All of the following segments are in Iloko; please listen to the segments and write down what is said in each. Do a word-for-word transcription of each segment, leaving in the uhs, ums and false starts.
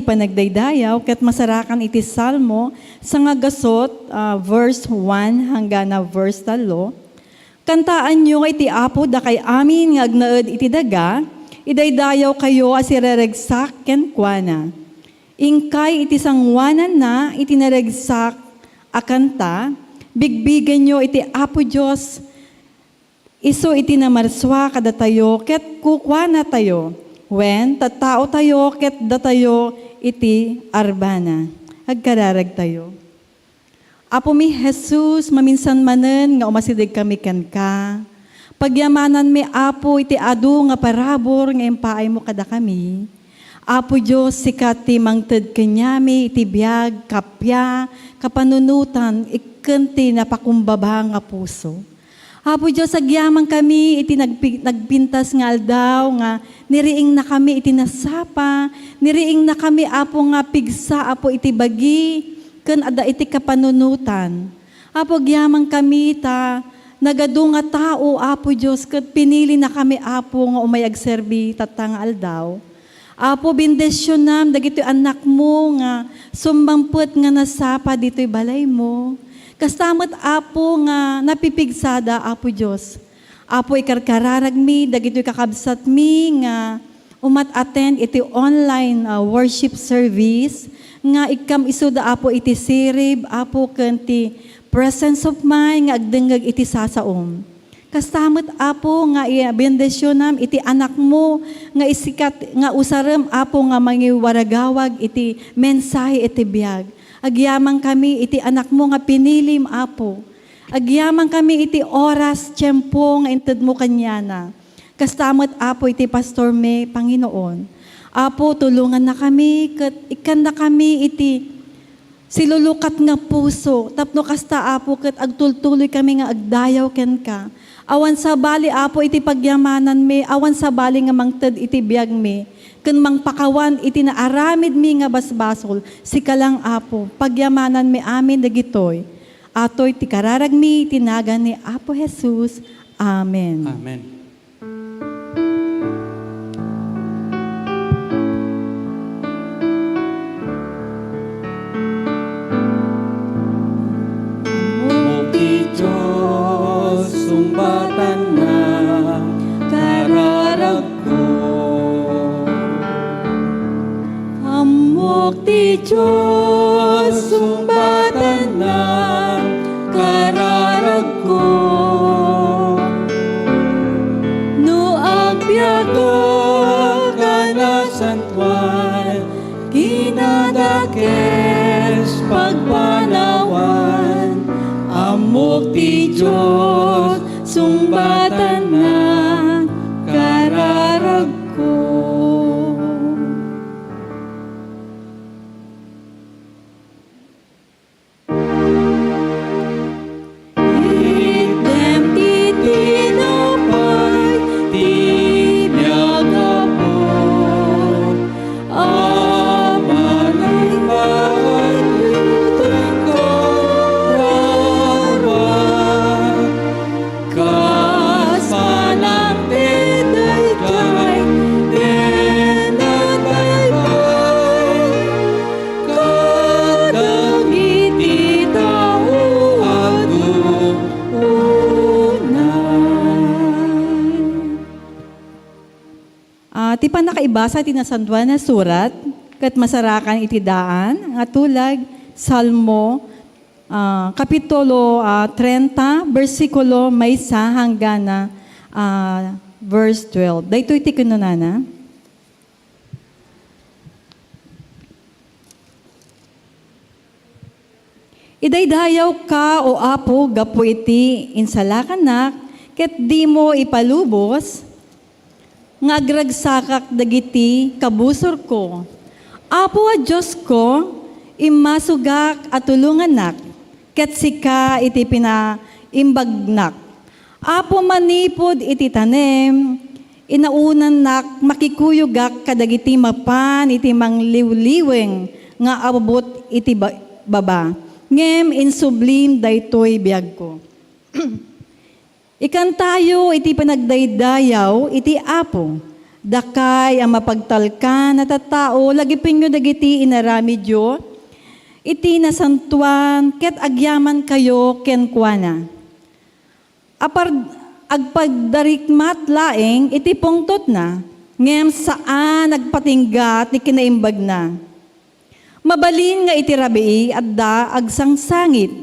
panagdaydayaw ket masarakan iti Salmo sangagasut, ah, verse one hanggana verse tallo. Kantaanyo iti Apo, dakay amin nga agnaed iti daga, idaydayawkayo a sireregsak kenkuana. Inkay iti sangoananna iti naregsak a kanta, bigbigenyo iti Apo Dios, isu iti namarsua kadatayo ket kukuanatayo, wen tattaotayo ket datayo iti arbana. Agkararagtayo. Apomi Jesus, maminsan manen nga umasidegkami kenka. Pagyamananmi, Apo, iti adu nga parabur nga impaaymo kadakami. Apo Dios, sika ti mangted kaniami iti biag, kappia, kapanunotan, ken ti napakumbaba nga puso. Apo Dios, agyamankami iti nagpi-, nagpintas nga aldaw nga niriingnakami iti nasapa, niriingnakami, Apo, nga pigsa, Apo, iti bagi ken adda iti kapanunotan. Apo, agyamankami ta nagadu nga tao, Apo Dios, ket pinilinakami, Apo, nga umay agserbi tatta nga aldaw. Apo, bendisionam dagitoy annakmo nga sumangpet nga nasapa ditoy balaymo. Kasta met, Apo, nga napipigsada, Apo Dios. Apo, ikarkararagmi dagitoy kakabsatmi nga umat-attend iti online, ah, worship service nga ikkam isuda, Apo, iti sirib, Apo, ken ti presence of mind nga agdengngeg iti sasaom. Kasta met, Apo, nga i-, bendisionam iti anakmo nga isikat nga usarem, Apo, nga mangiwaragawag iti mensahe iti biag. Agyamankami iti anakmo nga pinilim, Apo. Agyamankami iti oras, tiempo nga intedmo kaniana. Kasta met, Apo, iti pastormi, Panginoon. Apo, tulongannakami ket ikkannakami iti silulukat nga puso, tapno kasta, Apo, ket agtultuloykami nga agdayaw kenka. Awan sabali, Apo, iti pagyamananmi, awan sabali nga mangted iti biagmi, ken mangpakawan iti naaramidmi nga basbasol, sika lang, Apo, pagyamananmi amin dagitoy. Atoy ti kararagmi iti nagan ni Apo Jesus. Amen. Amen. Ammok ti Dios, sungbatanna, kararagko. Ammok ti Dios, sungbatanna, kararagko. No agbiagak a nasantoan, kinadakes pagpanawan, ammok ti Dios, sungbatanna, kararagko. Itdem ti tinapay ti biag, Apo, a mangipaayutenka, Rarua. Kas panagdayday ken nagbaybay kadagiti tao adu unay. Ah, ti pannakaibasa ti Nasantoan a Surat ket masarakan iti daan nga tulag, Salmo, ah, Kapitulo, ah, trenta, bersikulo maysa hanggana, ah, verse twelve. Daytoy ti kinunana. Idaydayawka, O Apo, gapu iti insalakannak, ket dimo ipalubos nga agragsakak dagiti kabusorko. Apo a Diosko, immasugak a tulongannak, ket sika iti pinaimbagnak. Apo, manipud iti tanem, inaunannak, makikuyogak kadagiti mapan iti mangliwliweng nga abut iti ba-, baba. Ngem insublim daytoy biagko. Ikantayo iti panagdaydayaw iti Apo. Dakay a mapagtalkan a tattao, lagipenyo dagiti inaramidyo iti nasantoan ket agyamankayo kenkuana. Apar-, agpagdarikmat laeng iti pungtotna, ngem saan agpatingga ti kinaimbagna. Mabalin nga iti rabii adda agsangsangit,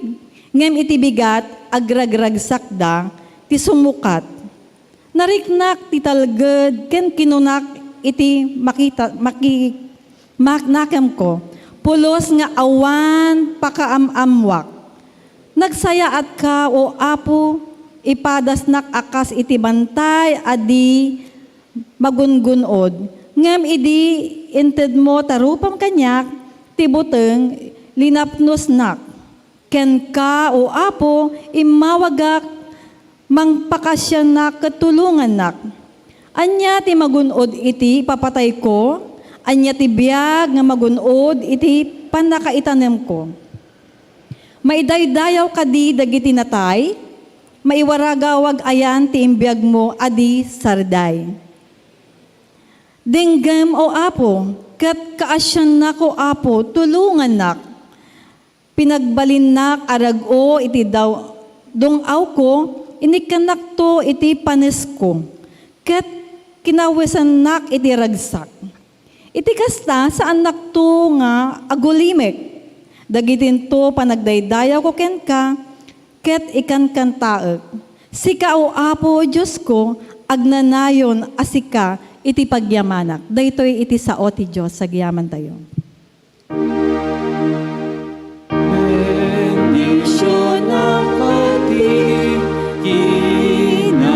ngem iti bigat agragragsakda ti sumukat. Nariknak ti talged ken kinunak iti makita-, maki-, maknakemko, "Pulos nga awan pakaam-ammoak." Nagsayaatka, O Apo, ipadasnak a kas iti bantay a di magungun-od. Ngem idi intedmo ta rupam kaniak ti buteng, linapnosnak. Kenka, O Apo, immawagak, mangpakaasiannak ket tulongannak. Ania ti magun-od iti ipapatayko? Ania ti biag nga magun-od iti pannakaitanemko? Maidaydayaw kadi dagiti natay? Maiwaragawag ayan ti imbiagmo a di sarday? Denggem, O Apo, ket kaasiannak, O Apo, tulongannak. Pinagbalinnak a rag-o iti daw-, dung-awko, inikkannakto iti panesko, ket kinawesannak iti ragsak. Iti kasta, saannakto nga agulimek. Dagitinto panagdaydayawko kenka, ket ikankantaek. Sika, O Apo, Diosko, agnanayon a sika iti pagyamanak. Daytoy iti sao ti Dios, agyamantayo. Bendisionak ti kinapudno,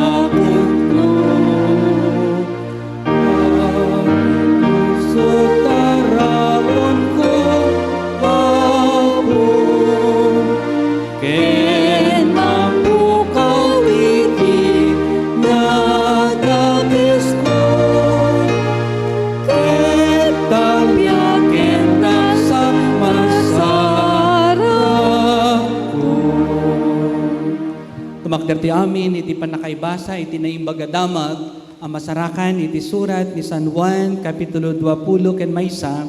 puso taraonko, Apo, ken mapukaw iti nadakesko. Ket tabiaken sa masarapko. Tumakder ti amin iti pannakaibasa iti Naimbag a Damag a masarakan iti surat ni San Juan, kapitulo dua pulo ken maysa,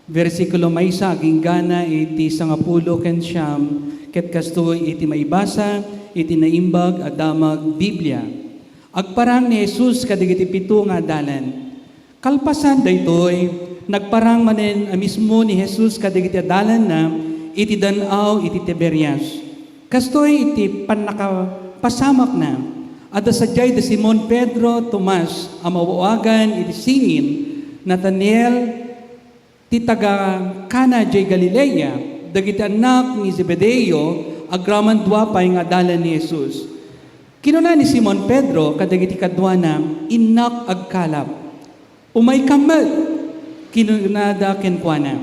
bersikulo maysa agingga iti sangapulo ken siam, ket kastoy iti maibasa iti Naimbag a Damag Biblia. Agparang ni Jesus kadagiti pito nga adalan. Kalpasan daytoy, nagparang manen a mismo ni Jesus kadagiti adalanna iti dan-aw iti Tiberias. Kastoy iti pannakapasamakna, adda sadiay da Simon Pedro, Tomas a mawawagan iti singin, Nataniel ti taga Cana diay Galilea, dagiti annak ni Zebedeo, agraman dua pay nga adalan ni Jesus. Kinuna ni Simon Pedro kadagiti kaduana, "Innak agkalap. Umaykam met," kinunada kenkuana.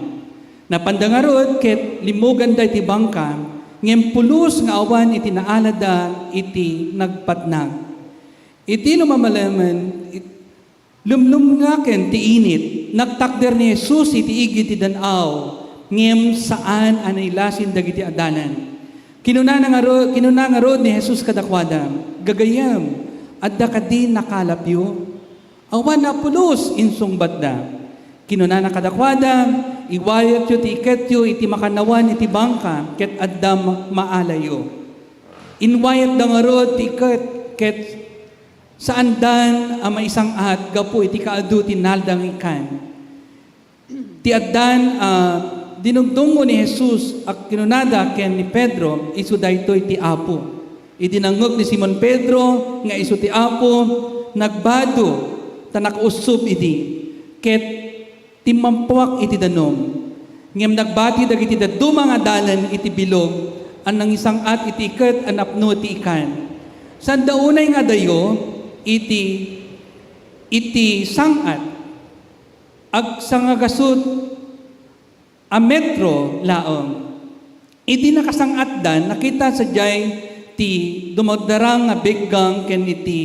Napanda ngarud ket limmuganda iti bangka, ngem pulos nga awan iti naalada iti nagpatnag. Iti lumamalamen, it-, lumlumngaken ti init, nagtakder ni Jesus iti igid ti dan-aw, ngem saan a nailasin dagiti adalan. Kinunana ngaro-, kinuna ngarud ni Jesus kadakuada, "Gagayyem, adda kadi nakalapyo?" "Awan a pulos," insungbatda. Kinunana kadakuada, "Iwayatyo ti iketyo iti makannawan iti bangka, ket adda ma-, maalayyo." Inwayatda ngarud ti iket, ket saandan a maisang-at gapu iti kaadu ti nalda nga ikan. Ti addan a dinungdungngo ni Jesus a kinunada ken ni Pedro, isu daytoy ti Apo. Idi nangngeg ni Simon Pedro nga isu ti Apo, nagbado ta nakaussob idi, ket timmampuak iti danum. Ngem nagbati dagiti dadduma nga adalan iti bilog a nangisang-at iti iket a napno ti ikan. Sanda unay nga adayo iti, iti sang-at. Agsangagasut a metro laeng. Idi nakasang-atdan, nakita sadiay ti dumagdarang nga biggang ken iti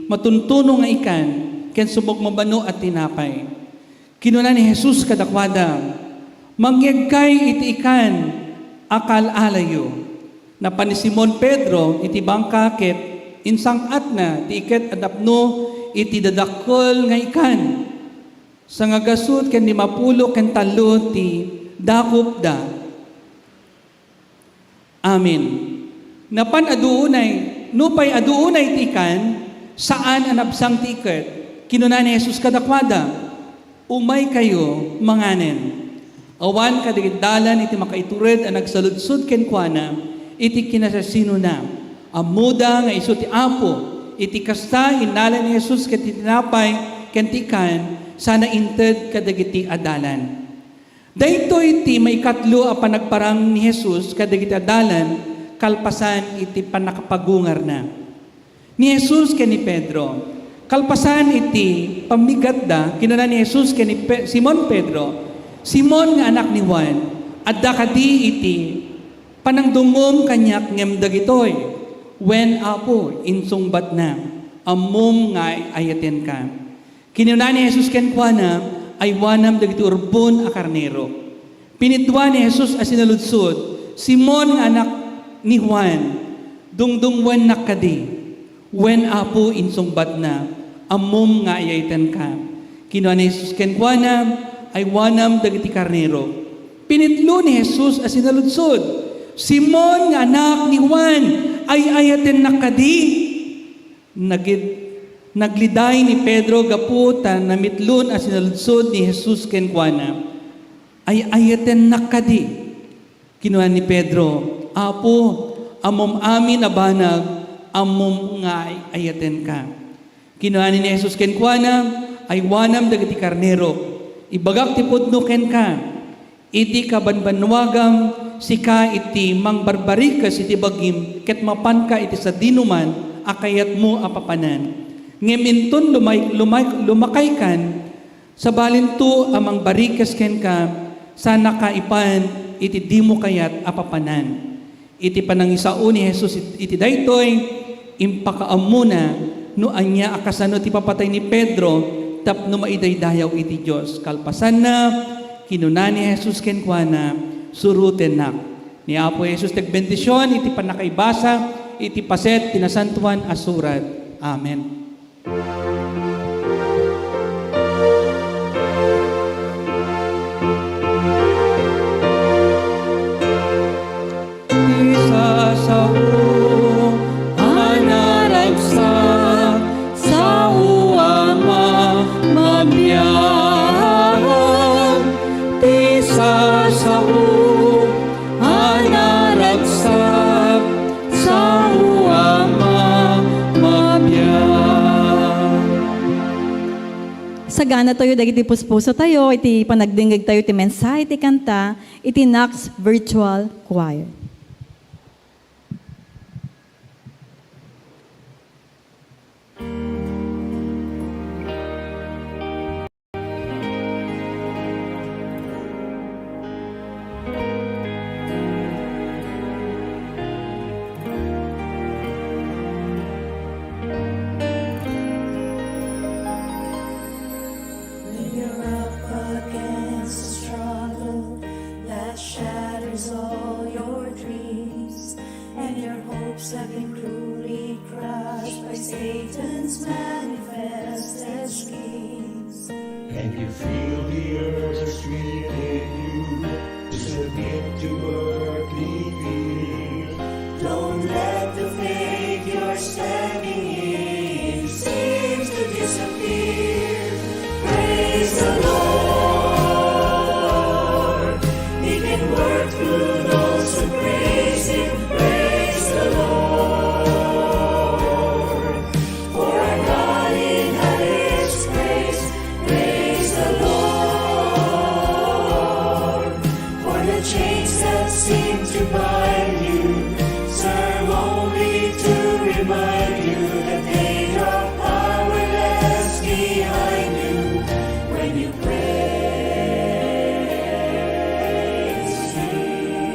matuntuno nga ikan ken sumagmamano a tinapay. Kinuna ni Jesus kadakuada, "Mangyegkay iti ikan a kaal-alayyo." Napan ni Simon Pedro iti bangka ket insang-atna ti iket a napno iti dadakkel nga ikan, sangagasut ken limapulo ken tallo ti dakopda. Amen. Napan adu unay, nupay adu unay ti ikan, saan a nabsang ti iket, kinuna ni Jesus kadakuada, "Umaykayo manganen." Awan kadagiti dalan iti makaitured a nagsaludsod kenkuana iti kinasasinona. Ammoda nga isu ti Apo. Iti kasta, innala ni Jesus ket ti tinapay ken ti ikan sana inted kadagiti adalan. Daytoy ti maikatlo a panagparang ni Jesus kadagiti adalan kalpasan iti pannakapagungarna. Ni Jesus ken ni Pedro. Kalpasan iti pammigatda, kinuna ni Jesus ken ni Pe-, Simon Pedro, "Simon nga anak ni Juan, adda kadi iti panangdumngom kaniak ngem dagitoy?" "Wen, Apo," insungbatna, "ammom nga ay-ayatenka." Kinuna ni Jesus kenkuana, "Aywanam dagiti urbon a karnero." Pinitdua ni Jesus a sinaludsod, "Simon nga anak ni Juan, dungdungwennak kadi?" "Wen, Apo," insungbatna, "ammom nga ay-ayatenka." Kinuna ni Jesus kenkuana, "Aywanam dagiti karnero." Pinitlo ni Jesus a sinaludsod, "Simon nga anak ni Juan, ay-ayatennak kadi?" Nagid-, nagliday ni Pedro gapu ta namitlon a sinaludsod ni Jesus kenkuana, "Ay-ayatennak kadi?" Kinuna ni Pedro, "Apo, ammom amin a banag, ammom nga ay-ayatenka." Kinuna ni Jesus kenkuana, "Aywanam dagiti karnerok. Ibagak ti pudno kenka. Iti kabanbannuagam, sika iti mangbarbarikes iti bagim ket mapanka iti sadinoman a kayatmo a papanan. Ngem inton lumay-, lumay-, lumakaykan, sabalinto a mangbarikes kenka, sanaka ipan iti dimo kayat a papanan." Iti panangisao ni Jesus it-, iti daytoy, impakaammona no ania a kasano ti papatay ni Pedro tapno maidaydayaw iti Dios. Kalpasanna, kinuna ni Jesus kenkuana, "Surotennak." Ni Apo Jesus ti agbendision iti pannakaibasa iti paset ti Nasantoan a Surat. Amen. Ti sasao a naragsak, sao a ma-, mabiag. Ti sasao a naragsak, sao a ma-, mabiag. Sagana tayo dagiti puspuso tayo iti panagdingig tayo ti mensahe ti kanta iti Knox Virtual Choir. When you're up against a struggle that shatters all your dreams, and your hopes have been cruelly crushed by Satan's manifested schemes. And you feel the urge within you to submit to earthly fear. Don't let the faith you're standing in seems to disappear. Praise the Lord. He can work through those who praise Him. Praise the Lord. For our God inhabits praise. Praise the Lord. For the chains that seem to bind you serve only to remind you that they drop powerless behind you when you praise Him.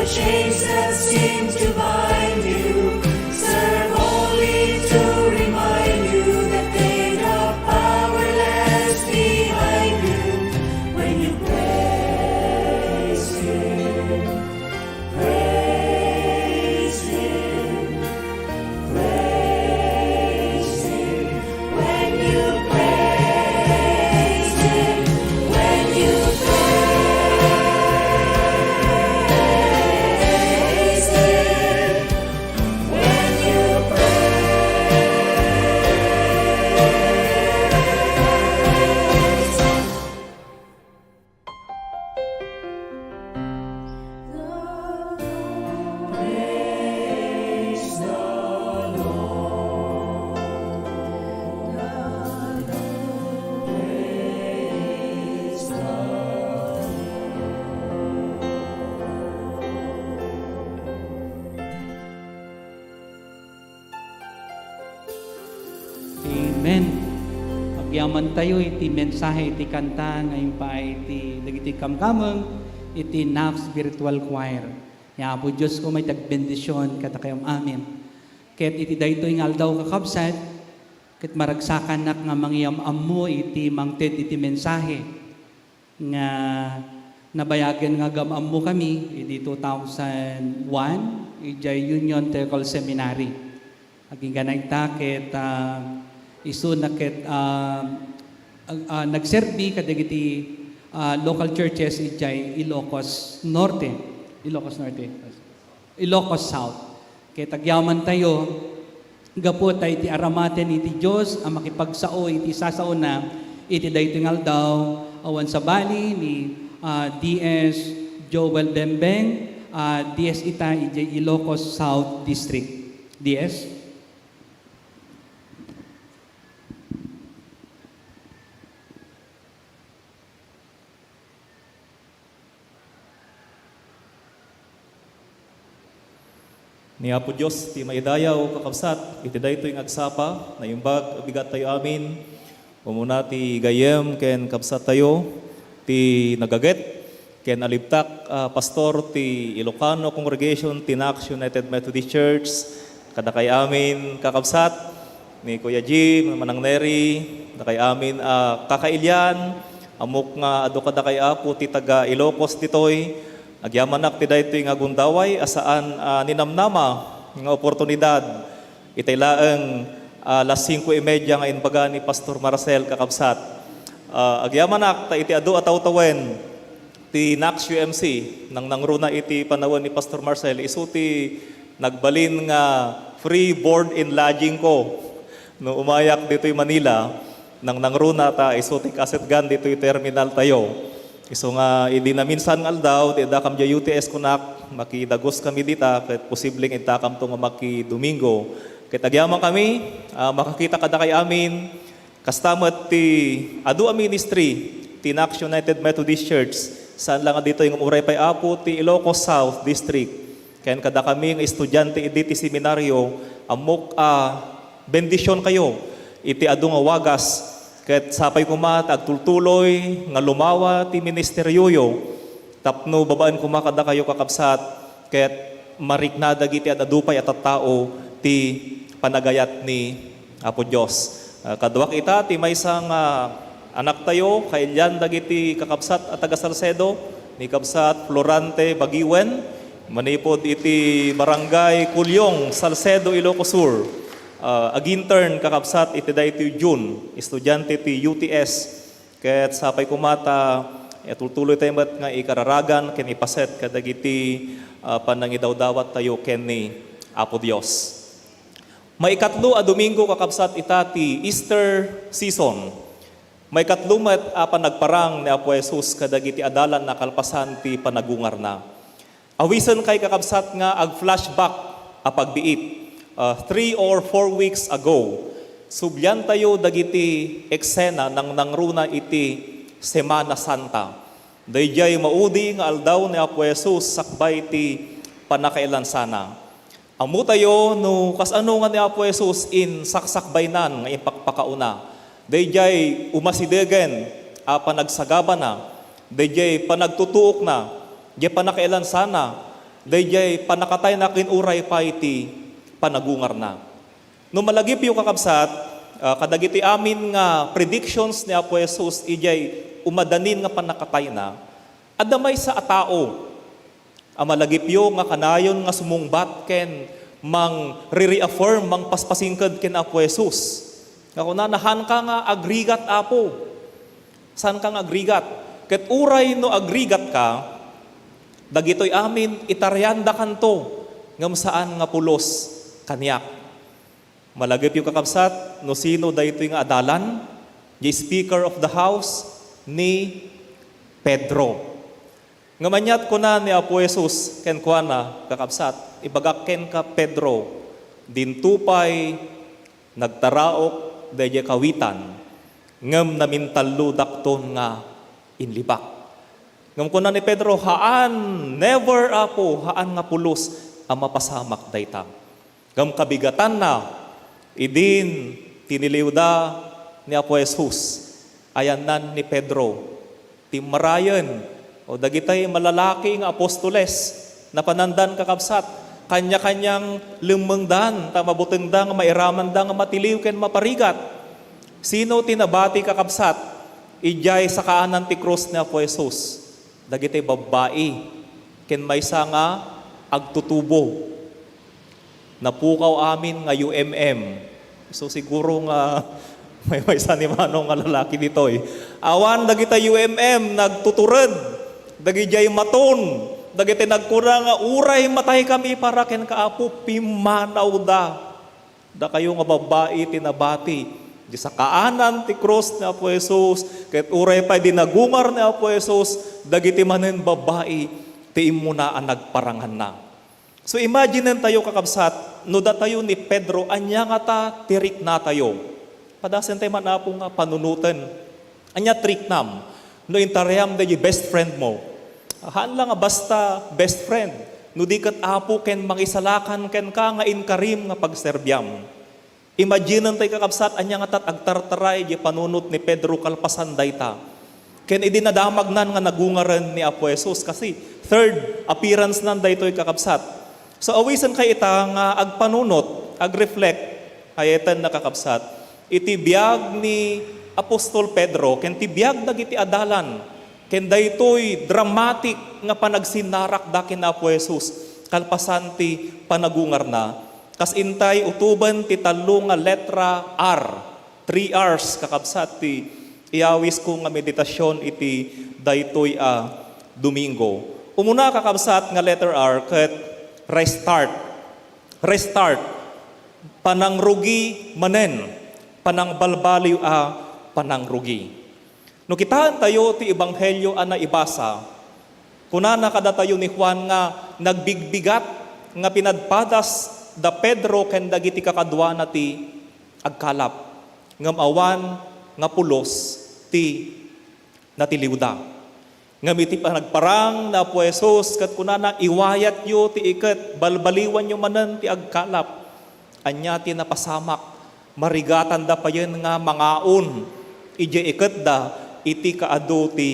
Chains that seem to bind you serve only to remind you that they drop powerless behind you when you praise Him. Praise Him. Praise Him. When you praise Him, when you praise Him, when you praise Him. Amen. Agyamantayo iti mensahe iti kanta nga impaay iti dagiti kamkameng iti Knox Virtual Choir. Ni Apo Dios koma iti agbendision kadakayo amin. Ket iti daytoy nga aldaw, kakabsat, ket maragsakanak nga mangyam-ammo iti mangted iti mensahe nga nabayagen nga agam-ammo kami idi two thousand one, idiay Union Theological Seminary. Agingga ita ket, ah, isuna ket, ah, ag-, ah, nagserbi kadagiti, ah, local churches idiay Ilocos Norte. Ilocos Norte. Ilocos South. Ket agyamantayo, gapu ta iti aramaten iti Dios a makipagsao iti sasaona iti daytoy nga aldaw, awan sabali ni, ah, D S Joel Bembeng, ah, D S ita idiay Ilocos South District. D S? Ni Apo Dios ti maidayaw, kakabsat, iti daytoy nga agsapa, naimbag a bigattayo amin, umuna ti gayyem ken kabsattayo, ti nagaget, ken alibtak a pastor ti Ilocano Congregation ti Knox United Methodist Church, kadakay amin, kakabsat, ni Kuya Jim, Manang Neri, dakay amin a kakailian, ammok nga adu kadakay, Apo, ti taga Ilocos ditoy. Agyamanak ti daytoy nga gundaway a saan a ninamnama nga oportunidad. Itay laeng, ah, las singko y media nga imbaga ni Pastor Marcel, kakabsat. Ah, agyamanak ta iti adu a tawtawen, ti Knox U M C, nangnangruna iti panawen ni Pastor Marcel, isu ti nagbalin nga free board and lodging ko. No umayak ditoy Manila, nangnangruna ta isu ti kasetgan ditoy terminal tayo. Isu nga idi naminsan nga aldaw, ti addakam diay U T S kunak, makidagus kami dita, ket posibleng intakamto nga makidomingo. Ket agyaman kami, ah, makakita kadakay amin, Kasta met ti adu a ministry ti Knox United Methodist Church, saan la nga ditoy ngem uray pay, Apo, ti Ilocos South District. Ken kadakami nga estudiante idi ti seminaryo, ammok a bendisionkayo iti adu nga wagas, ket sapay koma ta agtultuloy nga lumawa ti ministerioyo tapno babaen koma kadakayo, kakabsat, ket marikna dagiti ad-adu pay a tattao ti panagayat ni Apo Dios. Ah, kaduak ita ti maysa nga anaktayo, kailian dagiti kakabsat a taga Salcedo, ni Kabsat Florante Bagiwen, manipud iti Barangay Kulyong, Salcedo, Ilocos Sur. Ah, ag-intern, kakabsat, iti daytoy June, estudiante ti U T S. Ket sapay koma ta, eh, tultuloy tayo met nga ikararagan ken ipaset kadagiti, ah, panangidawdawat tayo ken ni Apo Dios. Maikatlo a Domingo, kakabsat, ita ti Easter season. Maikatlo met a panagparang ni Apo Jesus kadagiti adalan a kalpasan ti panagungarna. Awisen kay, kakabsat, nga ag-flashback a pagbiit, ah, three or four weeks ago. Subliantayo dagiti eksena nangnangruna iti Semana Santa. Daydiay maudi nga aldaw ni Apo Jesus sakbay ti pannakaailansana. Ammotayo no kasano nga ni Apo Jesus insaksakbaynan nga impakpakauna. Daydiay umasidegen a panagsagabana, daydiay panagtutuokna, diay pannakaailansana, daydiay pannakatayna ken uray pay ti panagungarna. No malagipyo, kakabsat, ah, kadagiti amin nga predictions ni Apo Jesus idiay umadanin nga pannakatayna, adda maysa a tao a malagipyo nga kanayon nga sumungbat ken mangre-reaffirm, mangpaspasingked ken Apo Jesus. Nga kunana, "Haanka nga agrigat, Apo. Saanka nga agrigat. Ket uray no agrigatka, dagitoy amin itariandakanto ngem saan nga pulos kaniak." Malagipyo, kakabsat, no sino daytoy nga adalan, the Speaker of the House, ni Pedro. Ngem aniat kuna ni Apo Jesus kenkuana, "Kakabsat, ibagak kenka, Pedro, dinto pay nagtaraok daydiay kawitan, ngem namintallodakton nga inlibak." Ngem kuna ni Pedro, "Haan, never, Apo, haan nga pulos a mapasamak dayta." Ngem kabigatanna, idin tiniliwda ni Apo Jesus, ayanna ni Pedro, timmarayen, o dagitay malalaki nga apostoles, napanandan, kakabsat, kanya-kaniang lemmengdan, ta mabutengda nga mairamanda nga matiliw ken maparigat. Sino ti nabati, kakabsat, idiay sakaanan ti krus ni Apo Jesus? Dagiti babbai ken maysa nga agtutubo. Napukaw amin nga U M M. So, siguro nga may maysa ni Manong nga lalaki ditoy. Awan dagita U M M, nagtutured. Dagidiay maton. Dagiti nagkuna nga, "Uray mataykami para kenka, Apo," pimmanawda. Dakayo nga babbai ti nabati di sakaanan ti krus ni Apo Jesus, ket uray pay dinagungar ni Apo Jesus dagiti manen babbai ti immuna a nagparanganna. So, imaginen tayo, kakabsat, no datayo ni Pedro, ania ngata ti riknatayo? Padasentayo man, Apo, nga panunoten. Ania ti riknam no intariam daydi best friend mo? Haan la nga basta best friend, no di ket, Apo, ken mangisalakan kenka nga inkarim nga pagserbiam. Imaginen tayo, kakabsat, ania ngata ti agtartaray di panunot ni Pedro kalpasan dayta. Ken idi nadamagnan nga nagungaren ni Apo Jesus, kasi third appearance-nan daytoy, kakabsat. So, awisenkayo ita nga agpanunot, agreflect, ay ita, kakabsat, iti biag ni Apostol Pedro ken ti biag dagiti adalan ken daytoy dramatic nga panagsinnarakda ken Apo Jesus kalpasan ti panagungarna. Kas intay utoben ti tallo nga letra R, three R's, kakabsat, ti iyawisko nga meditasion iti daytoy a Domingo. Umuna, kakabsat, nga letter R ket restart. Restart. Panangrugi manen. Panangbalbaliw a panangrugi. No kitaentayo ti ebanghelio a naibasa, kunana kadatayo ni Juan nga nagbigbigat nga pinadpadas da Pedro ken dagiti kakaduana ti agkalap, ngem awan nga pulos ti natiliwda. Ngem iti panagparang ni Apo Jesus ket kunana, "Iwayatyo ti iket, balbaliwanyo manen ti agkalap." Ania ti napasamak? Marigatanda payen nga mangaon idiay iketda iti kaadu ti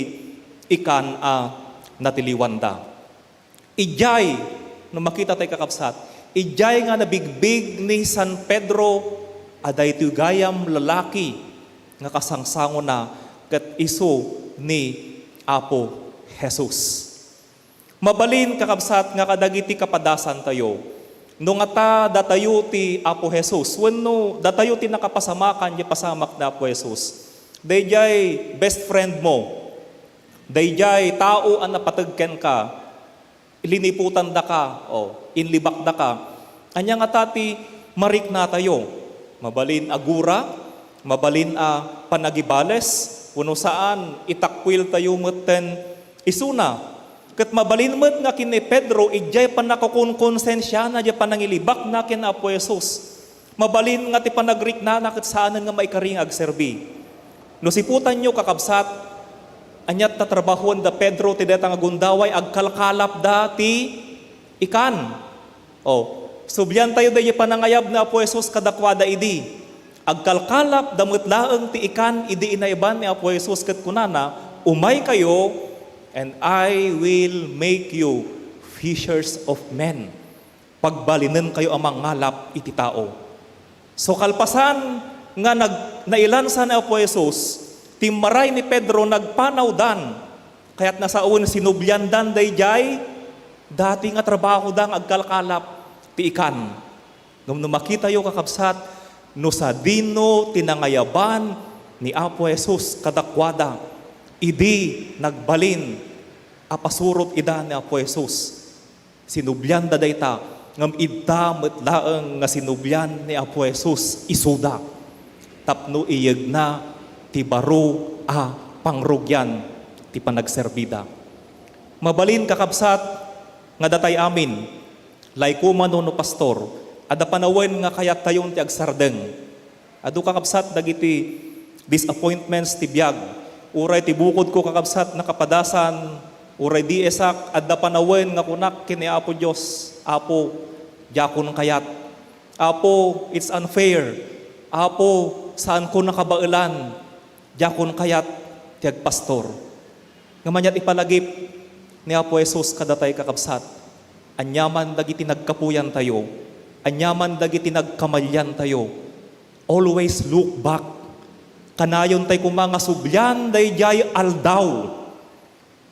ikan a natiliwanda. Idiay, no makita tay, kakabsat, idiay nga nabigbig ni San Pedro a daytoy gayam lalaki nga kasangsangona ket isu ni Apo Jesus. Mabalin, kakabsat, nga kadagiti kapadasantayo, no ngata datayo ti Apo Jesus wenno datayo ti nakapasamakan ti pasamak ni Apo Jesus, daydiay best friend mo, daydiay tao a napateg kenka, liniputandaka, o, inlibakdaka. Ania ngata ti mariknatayo? Mabalin a gura, mabalin a panagibales, wenno saan, itakwiltayo metten isuna. Ket mabalin met nga ken ni Pedro, idiay pannakakonkonsensiana, idiay panangilibakna ken Apo Jesus. Mabalin nga ti panagriknana ket saanen nga maikari nga agserbi. No siputanyo, kakabsat, ania ti tatrabahoen da Pedro ti dayta nga gundaway? Agkalkalapda ti ikan. O, subliantayo daydi panangayab ni Apo Jesus kadakuada idi. Agkalkalapda met laeng ti ikan idi inayban ni Apo Jesus ket kunana, "Umaykayo, and I will make you fishers of men. Pagbalinenkayo a mangngalap iti tao. So, kalpasan nga nag-, nailansa ni Apo Jesus, timmaray ni Pedro nagpanawdan. Kayat nasawen, sinubliandan daydiay dati nga trabahoda nga agkalkalap ti ikan. Ngem no makitayo, kakabsat, no sadino ti nangayaban ni Apo Jesus kadakuada, idi nagbalin a pasurot ida ni Apo Jesus. Sinublianda dayta, ngem idta met laeng nga sinublian ni Apo Jesus isuda tapno iyegna ti baro a pangrugian ti panagserbida. Mabalin, kakabsat, nga datay amin, laikoman wenno pastor, adda panawen nga kayattayon ti agsardeng. Adu, kakabsat, dagiti disappointments ti biag. Uray ti bukodko, kakabsat, nakapadasan, uray diak, adda panawen nga kunak ken ni Apo Dios, "Apo, diakon kayat. Apo, it's unfair. Apo, saanko nakabaelan. Diakon kayat ti agpastor." Ngem aniat ipalagip ni Apo Jesus kadatay, kakabsat? Aniaman dagiti nagkapuyantayo, aniaman dagiti nagkamaliantayo, always look back. Kanayon tay koma nga sublian daydiay aldaw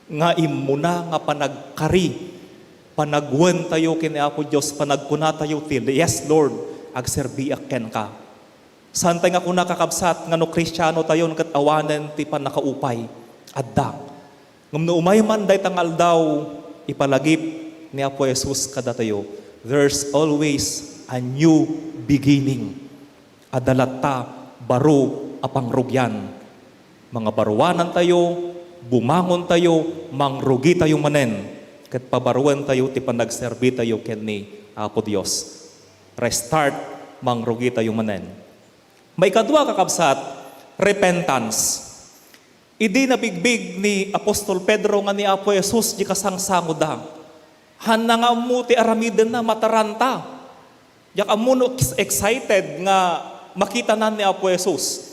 nga immuna nga panagkari, panagwentayo ken ni Apo Dios, panagkunatayo ti, "Yes, Lord, agserbiak kenka." Saantay nga kuna, kakabsat, nga no Kristianotayon ket awanen ti pannakaupay. Adda. Ngem no umay man dayta nga aldaw, ipalagip ni Apo Jesus kadatayo, "There's always a new beginning." Adda latta baro a pangrugian. Mangabaruanantayo, bumangontayo, mangrugitayo manen, ket pabaruentayo ti panagserbitayo ken ni Apo Dios. Restart, mangrugitayo manen. Maikadua, kakabsat, repentance. Idi nabigbig ni Apostol Pedro nga ni Apo Jesus di kasangsangoda, haanna nga ammo ti aramidenna, mataranta. Diak ammo no ex-, excited nga makitana ni Apo Jesus.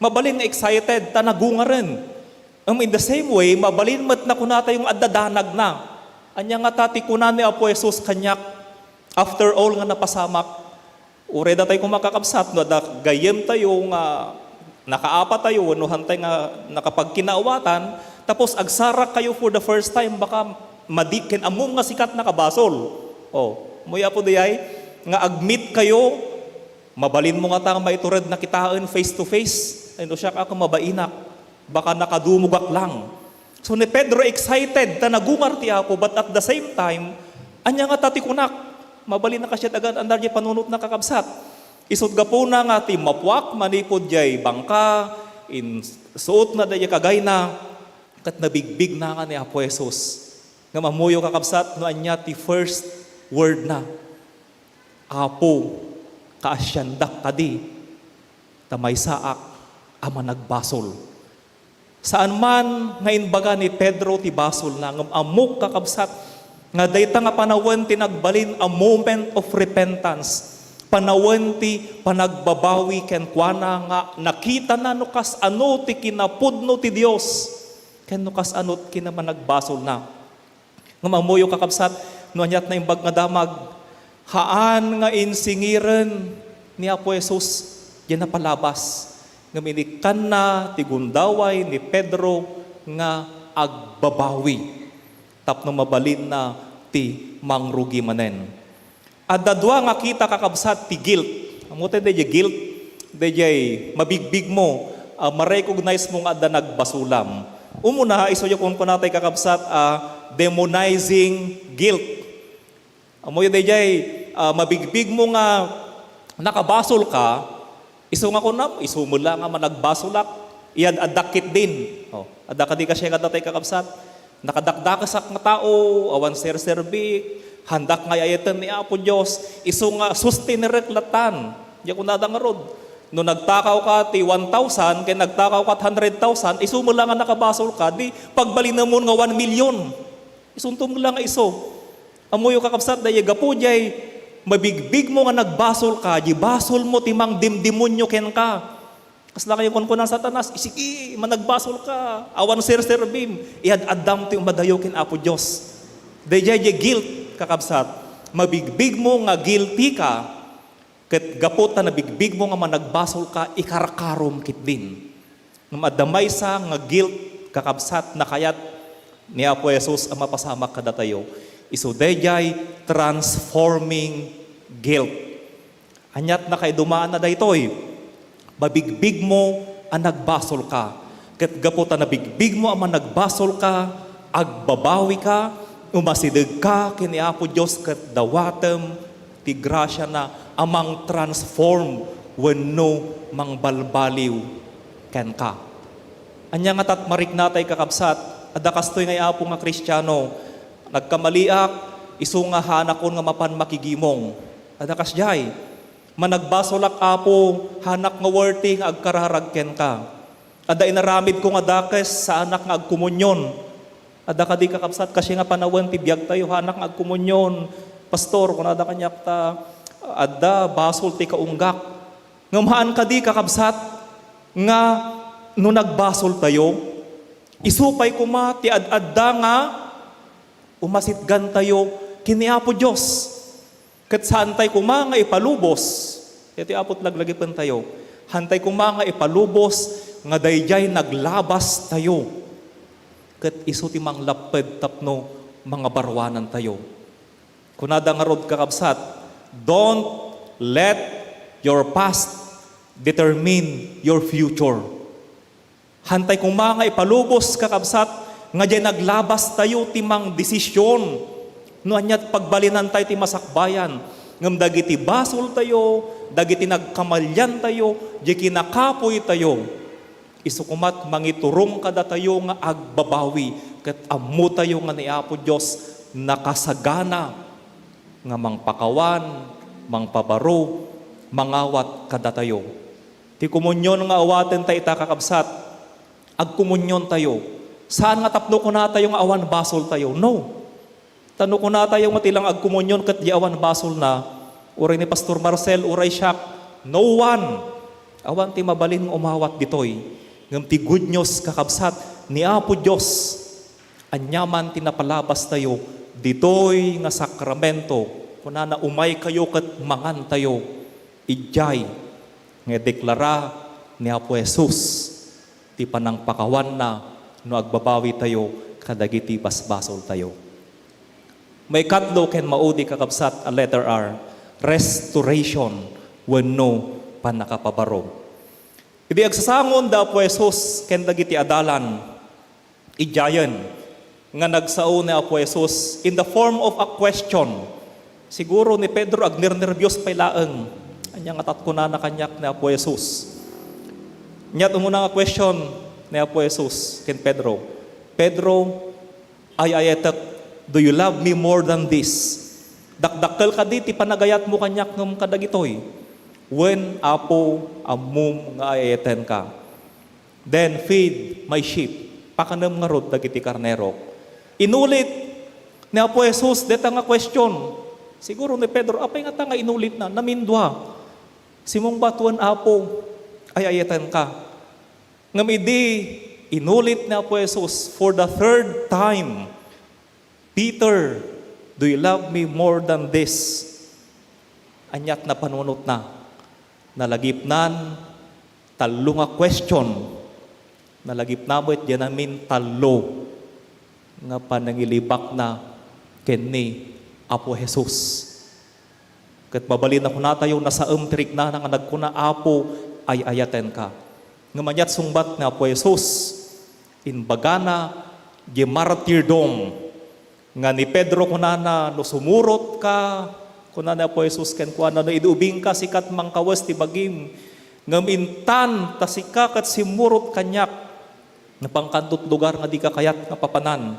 Mabalin nga excited ta nagungaren. Ngem in the same way, mabalin met nga kunatayo nga adda danagna. Ania ngata ti kuna ni Apo Jesus kaniak, after all nga napasamak? Uray datay koma, kakabsat, no adda gayyemtayo nga nakaapatayo wenno haantay nga nakapagkinaawatan, tapos agsarakkayo for the first time, baka madi ken ammom nga sika ti nakabasol. O, ammoyo, Apo, dayay nga ag-meet kayo, mabalinmo ngata nga maituredna kitaen face to face? Ay, no siak, ako, mabainak. Baka nakadumogak lang. So, ni Pedro excited ta nagungar ti Apo, but at the same time, ania ngata ti kunak? Mabalin a kasdiay agan-andar diay panunotna, kakabsat. Isut' gapuna nga timmapuak manipud diay bangka, insuotna daydiay kagayna, ket nabigbigna nga ni Apo Jesus. Ngem ammoyo, kakabsat, no ania ti first wordna? "Apo, kaasiandak kadi ta maysaak a managbasol." Saan man nga imbaga ni Pedro ti basolna, ngem ammok, kakabsat, nga dayta nga panawen ti nagbalin a moment of repentance, panawen ti panagbabawi kenkuana, nga nakitana no kasano ti kinapudno ti Dios ken no kasano ti kinamanagbasolna. Ngem ammoyo, kakabsat, no aniat naimbag nga damag? Haan nga insingiren ni Apo Jesus diay napalabas, ngem inikkanna ti gundaway ni Pedro nga agbabawi tapno mabalinna ti mangrugi manen. Adda dua nga kita, kakabsat, ti guilt. Ammo tay daydiay guilt? Daydiay mabigbigmo, ah, ma-recognize mo nga adda nagbasolam. Umuna, isu diay kunkunatay, kakabsat, a demonizing guilt. Ammoyo daydiay, ah, mabigbigmo nga nakabasolka, isu nga kunam, isu met la nga managbasolak, iyad-addak ketdin. O, adda kadi kasdiay kadatay, kakabsat? Nakadakdakesak nga tao, awan serserbik, haandak nga ay-ayaten ni Apo Dios, isu nga sustinerek lattan. Diay kunada ngarud, no nagtakawka ti one thousand, ken nagtakawka ti hundred thousand, isu met la nga nakabasolka, di pagbalinenmon nga one million. Isunto met la nga isu. Ammoyo, kakabsat, daydiay gapu diay mabigbigmo nga nagbasolka, diay basolmo ti mangdemdemonio kenka. Kasla kayo kunkunan Satanas, "Isigi, managbasolka, awan serserbim, iyad-addam ti umadayo ken Apo Dios." Daydiay diay guilt, kakabsat, mabigbigmo nga guilty ka, ket gapu ta nabigbigmo nga managbasolka, ikarkarom ketdin. Ngem adda maysa nga guilt, kakabsat, nga kayat ni Apo Jesus a mapasamak kadatayo. Isu daydiay transforming guilt. Ania ti nakaidumaanna daytoy? Mabigbigmo a nagbasolka. Ket gapu ta nabigbigmo a managbasolka, agbabawika, umasidegka ken ni Apo Dios ket dawatem ti grasiana a mangtransform wenno mangbalbaliw kenka. Ania ngata ti mariknatay, kakabsat? Adda kastoy nga Apo nga Kristiano, nagkamaliak, isu nga haanakon nga mapan makigimong. Adda kasdiay, managbasolak, Apo, haanak nga worthy nga agkararag kenka. Adda inaramidko nga dakes, saanak nga agkomunion. Adda kadi, kakabsat, kastoy nga panawen ti biagtayo, haanak nga agkomunion. Pastor, kunada kaniak ta, adda basol ti kaunggak. Ngem haan kadi, kakabsat, nga no nagbasoltayo, isu pay koma ti ad-adda nga umasitgantayo ken ni Apo Dios. Ket saantay koma nga ipalubos, iti Apo ti laglagipentayo, haantay koma nga ipalubos nga daydiay naglabastayo ket isu ti manglapped tapno mangabaruanantayo. Kunada ngarud, kakabsat, "Don't let your past determine your future." Haantay koma nga ipalubos, kakabsat, nga diay naglabastayo ti mangdesision no ania ti pagbalinantayo ti masakbayan. Ngem dagiti basoltayo, dagiti nagkamaliantayo, diay kinakapoytayo, isu koma ti mangiturong kadatayo nga agbabawi ket ammotayo nga ni Apo Dios nakasagana nga mangpakawan, mangpabaro, mangawat kadatayo. Ti komunion nga awatenta ita, kakabsat, agkomuniontayo. Saan nga tapno kunatayo nga awan basoltayo. No. Ta no kunatayo nga ti lang agkomunion ket di awan basolna, uray ni Pastor Marcel, uray siak, no one. Awan ti mabalin nga umawat ditoy. Ngem ti good news, kakabsat, ni Apo Dios, aniaman ti napalabastayo ditoy nga sakramento, kunana, "Umaykayo ket mangantayo." Idiay nga ideklara ni Apo Jesus ti panangpakawanna no agbabawitayo kadagiti basbasoltayo. Maikatlo ken maudi, kakabsat, a letter R, restoration wenno pannakapabaro. Idi agsasangon da Apo Jesus ken dagiti adalan, idiayen nga nagsao ni Apo Jesus in the form of a question. Siguro ni Pedro agnernerbios pay laeng. Ania ngata ti kunana kaniak ni Apo Jesus? Ania ti umuna nga question ni Apo Jesus ken Pedro? "Pedro, ay-ayatek, do you love me more than this?" Dakdakkel kadi ti panagayatmo kaniak ngem kadagitoy? Wen, Apo, ammom nga ay-ayatenka. "Then feed my sheep." Pakanem ngarud dagiti karnerok. Inulit ni Apo Jesus deta nga question. Siguro ni Pedro, apay ngata nga inulitna? Namindua. Simungbat, "Wen, Apo, ay-ayatenka." Ngem idi inulit ni Apo Jesus for the third time, "Peter, do you love me more than this?" Ania ti napanunotna? Nalagipnan tallo nga question. Nalagipna met diay namin tallo nga panangilibakna ken ni Apo Jesus. Ket mabalin a kunatayo, nasaem ti riknana nga nagkuna, "Apo, ay-ayatenka." Ngem ania ti sungbat ni Apo Jesus? Imbagana diay martyrdom nga ni Pedro, kunana, "No sumurotka," kuna ni Apo Jesus kenkuana, "no idi ubingka, sika ti mangkawes ti bagim. Ngem intan ta sika ket simmurot kaniak, napankanto ti lugar nga dika kayat nga papanan."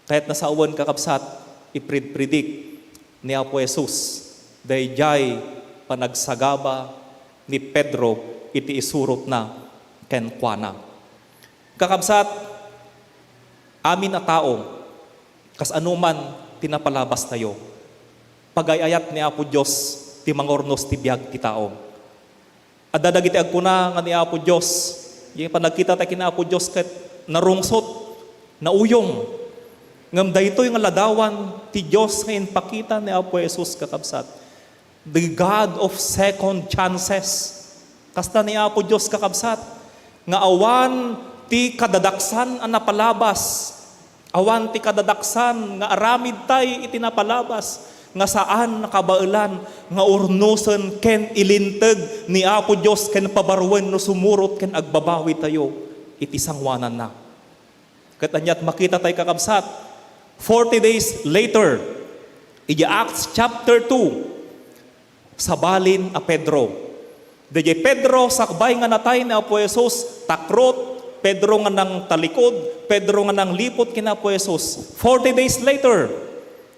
Kayatna sawen, kakabsat, ipredpredict ni Apo Jesus daydiay panagsagaba ni Pedro iti isurotna kenkuana. Kakabsat, amin a tao, kas-ano man ti napalabastayo, pagay-ayat ni Apo Dios ti mangurnos ti biag ti tao. Adda dagiti agkuna nga ni Apo Dios, diay panagkitatayo ken Apo Dios ket narungsot, nauyong. Ngem daytoy nga ladawan ti Dios nga impakita ni Apo Jesus, kakabsat. The God of second chances. Kasta ni Apo Dios, kakabsat, nga awan ti kadadaksan a napalabas. Awan ti kadadaksan nga aramidtay iti napalabas nga saan a kabaelan nga urnosen ken ilinteg ni Apo Dios ken pabaruen no sumurot ken agbabawitayo iti sangoananna. Ket aniat makitatayo, kakabsat? Forty days later, iti Acts chapter two, sabalin a Pedro. Daydiay Pedro, sakbay nga natay ni Apo Jesus, takrot, Pedro nga nangtalikod, Pedro nga nangliput ken Apo Jesus. Forty days later,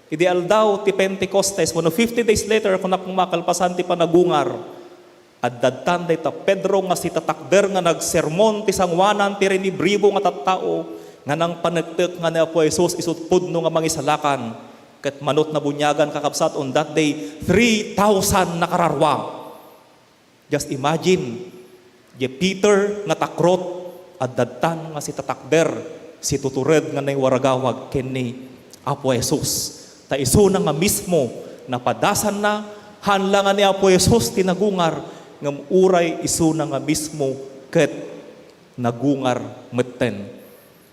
idi aldaw ti Pentecostes, wenno fifty days later, kunak, makalpasan ti panagungar, adda dayta Pedro nga sitatakder nga nagsermon ti sangoanan ti rinibribo nga tattao nga nangpanektek nga ni Apo Jesus isu't pudno nga mangisalakan. Ket manut nabuniagan, kakabsat, on that day, three thousand nakararua. Just imagine, di Peter nga takrot, adda dayta nga sitatakder, situtured nga naiwaragawag ken ni Apo Jesus. Ta isuna nga mismo napadasanna, haan la nga ni Apo Jesus ti nagungar, ngem uray isuna nga mismo ket nagungar metten.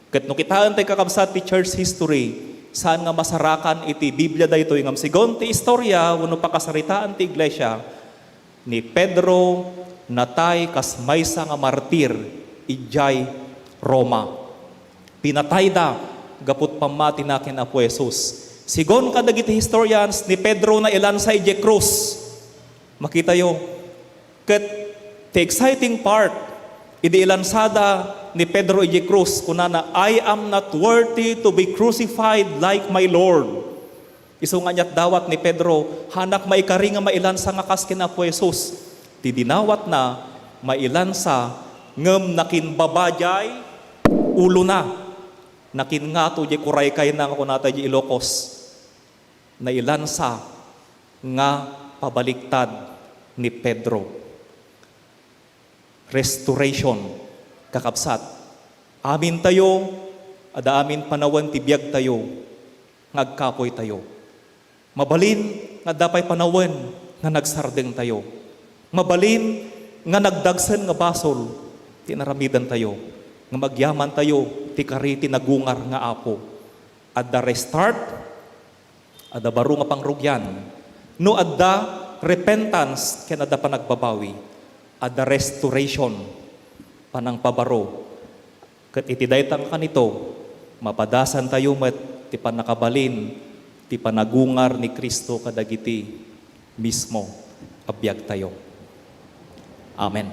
Ket no kitaentayo, kakabsat, ti church history, saan nga masarakan iti Biblia daytoy, ngem sigun ti istorya wenno pakasaritaan ti iglesia, ni Pedro natay kas maysa nga martir idiay Roma. Pinatayda gapu't pammatina ken Apo Jesus. Sigun kadagiti historians, ni Pedro nailansa idiay krus. Makitayo, ket ti exciting part, idi ilansada ni Pedro idiay krus, kunana, "I am not worthy to be crucified like my Lord." Isu nga ania't dawat ni Pedro, haanak maikari nga mailansa nga kas ken Apo Jesus. Ti dinawatna, mailansa, ngem nakinbaba diay ulona. Nakinngato diay kuraykayna nga kunata diay Ilocos. Nailansa nga pabaliktad ni Pedro. Restoration, kakabsat. Amintayo, adda amin panawen ti biagtayo nga agkapoytayo. Mabalin nga adda pay panawen nga nagsardengtayo. Mabalin nga nagdagsen nga basol ti inaramidantayo, nga agyamantayo ti kari ti nagungar nga Apo. Adda restart, adda baro nga pangrugian. No adda repentance ken adda panagbabawi, adda restoration, panangpabaro. Ket iti dayta nga kanito, mapadasantayo met ti pannakabalin ti panagungar ni Cristo kadagiti mismo a biagtayo. Amen.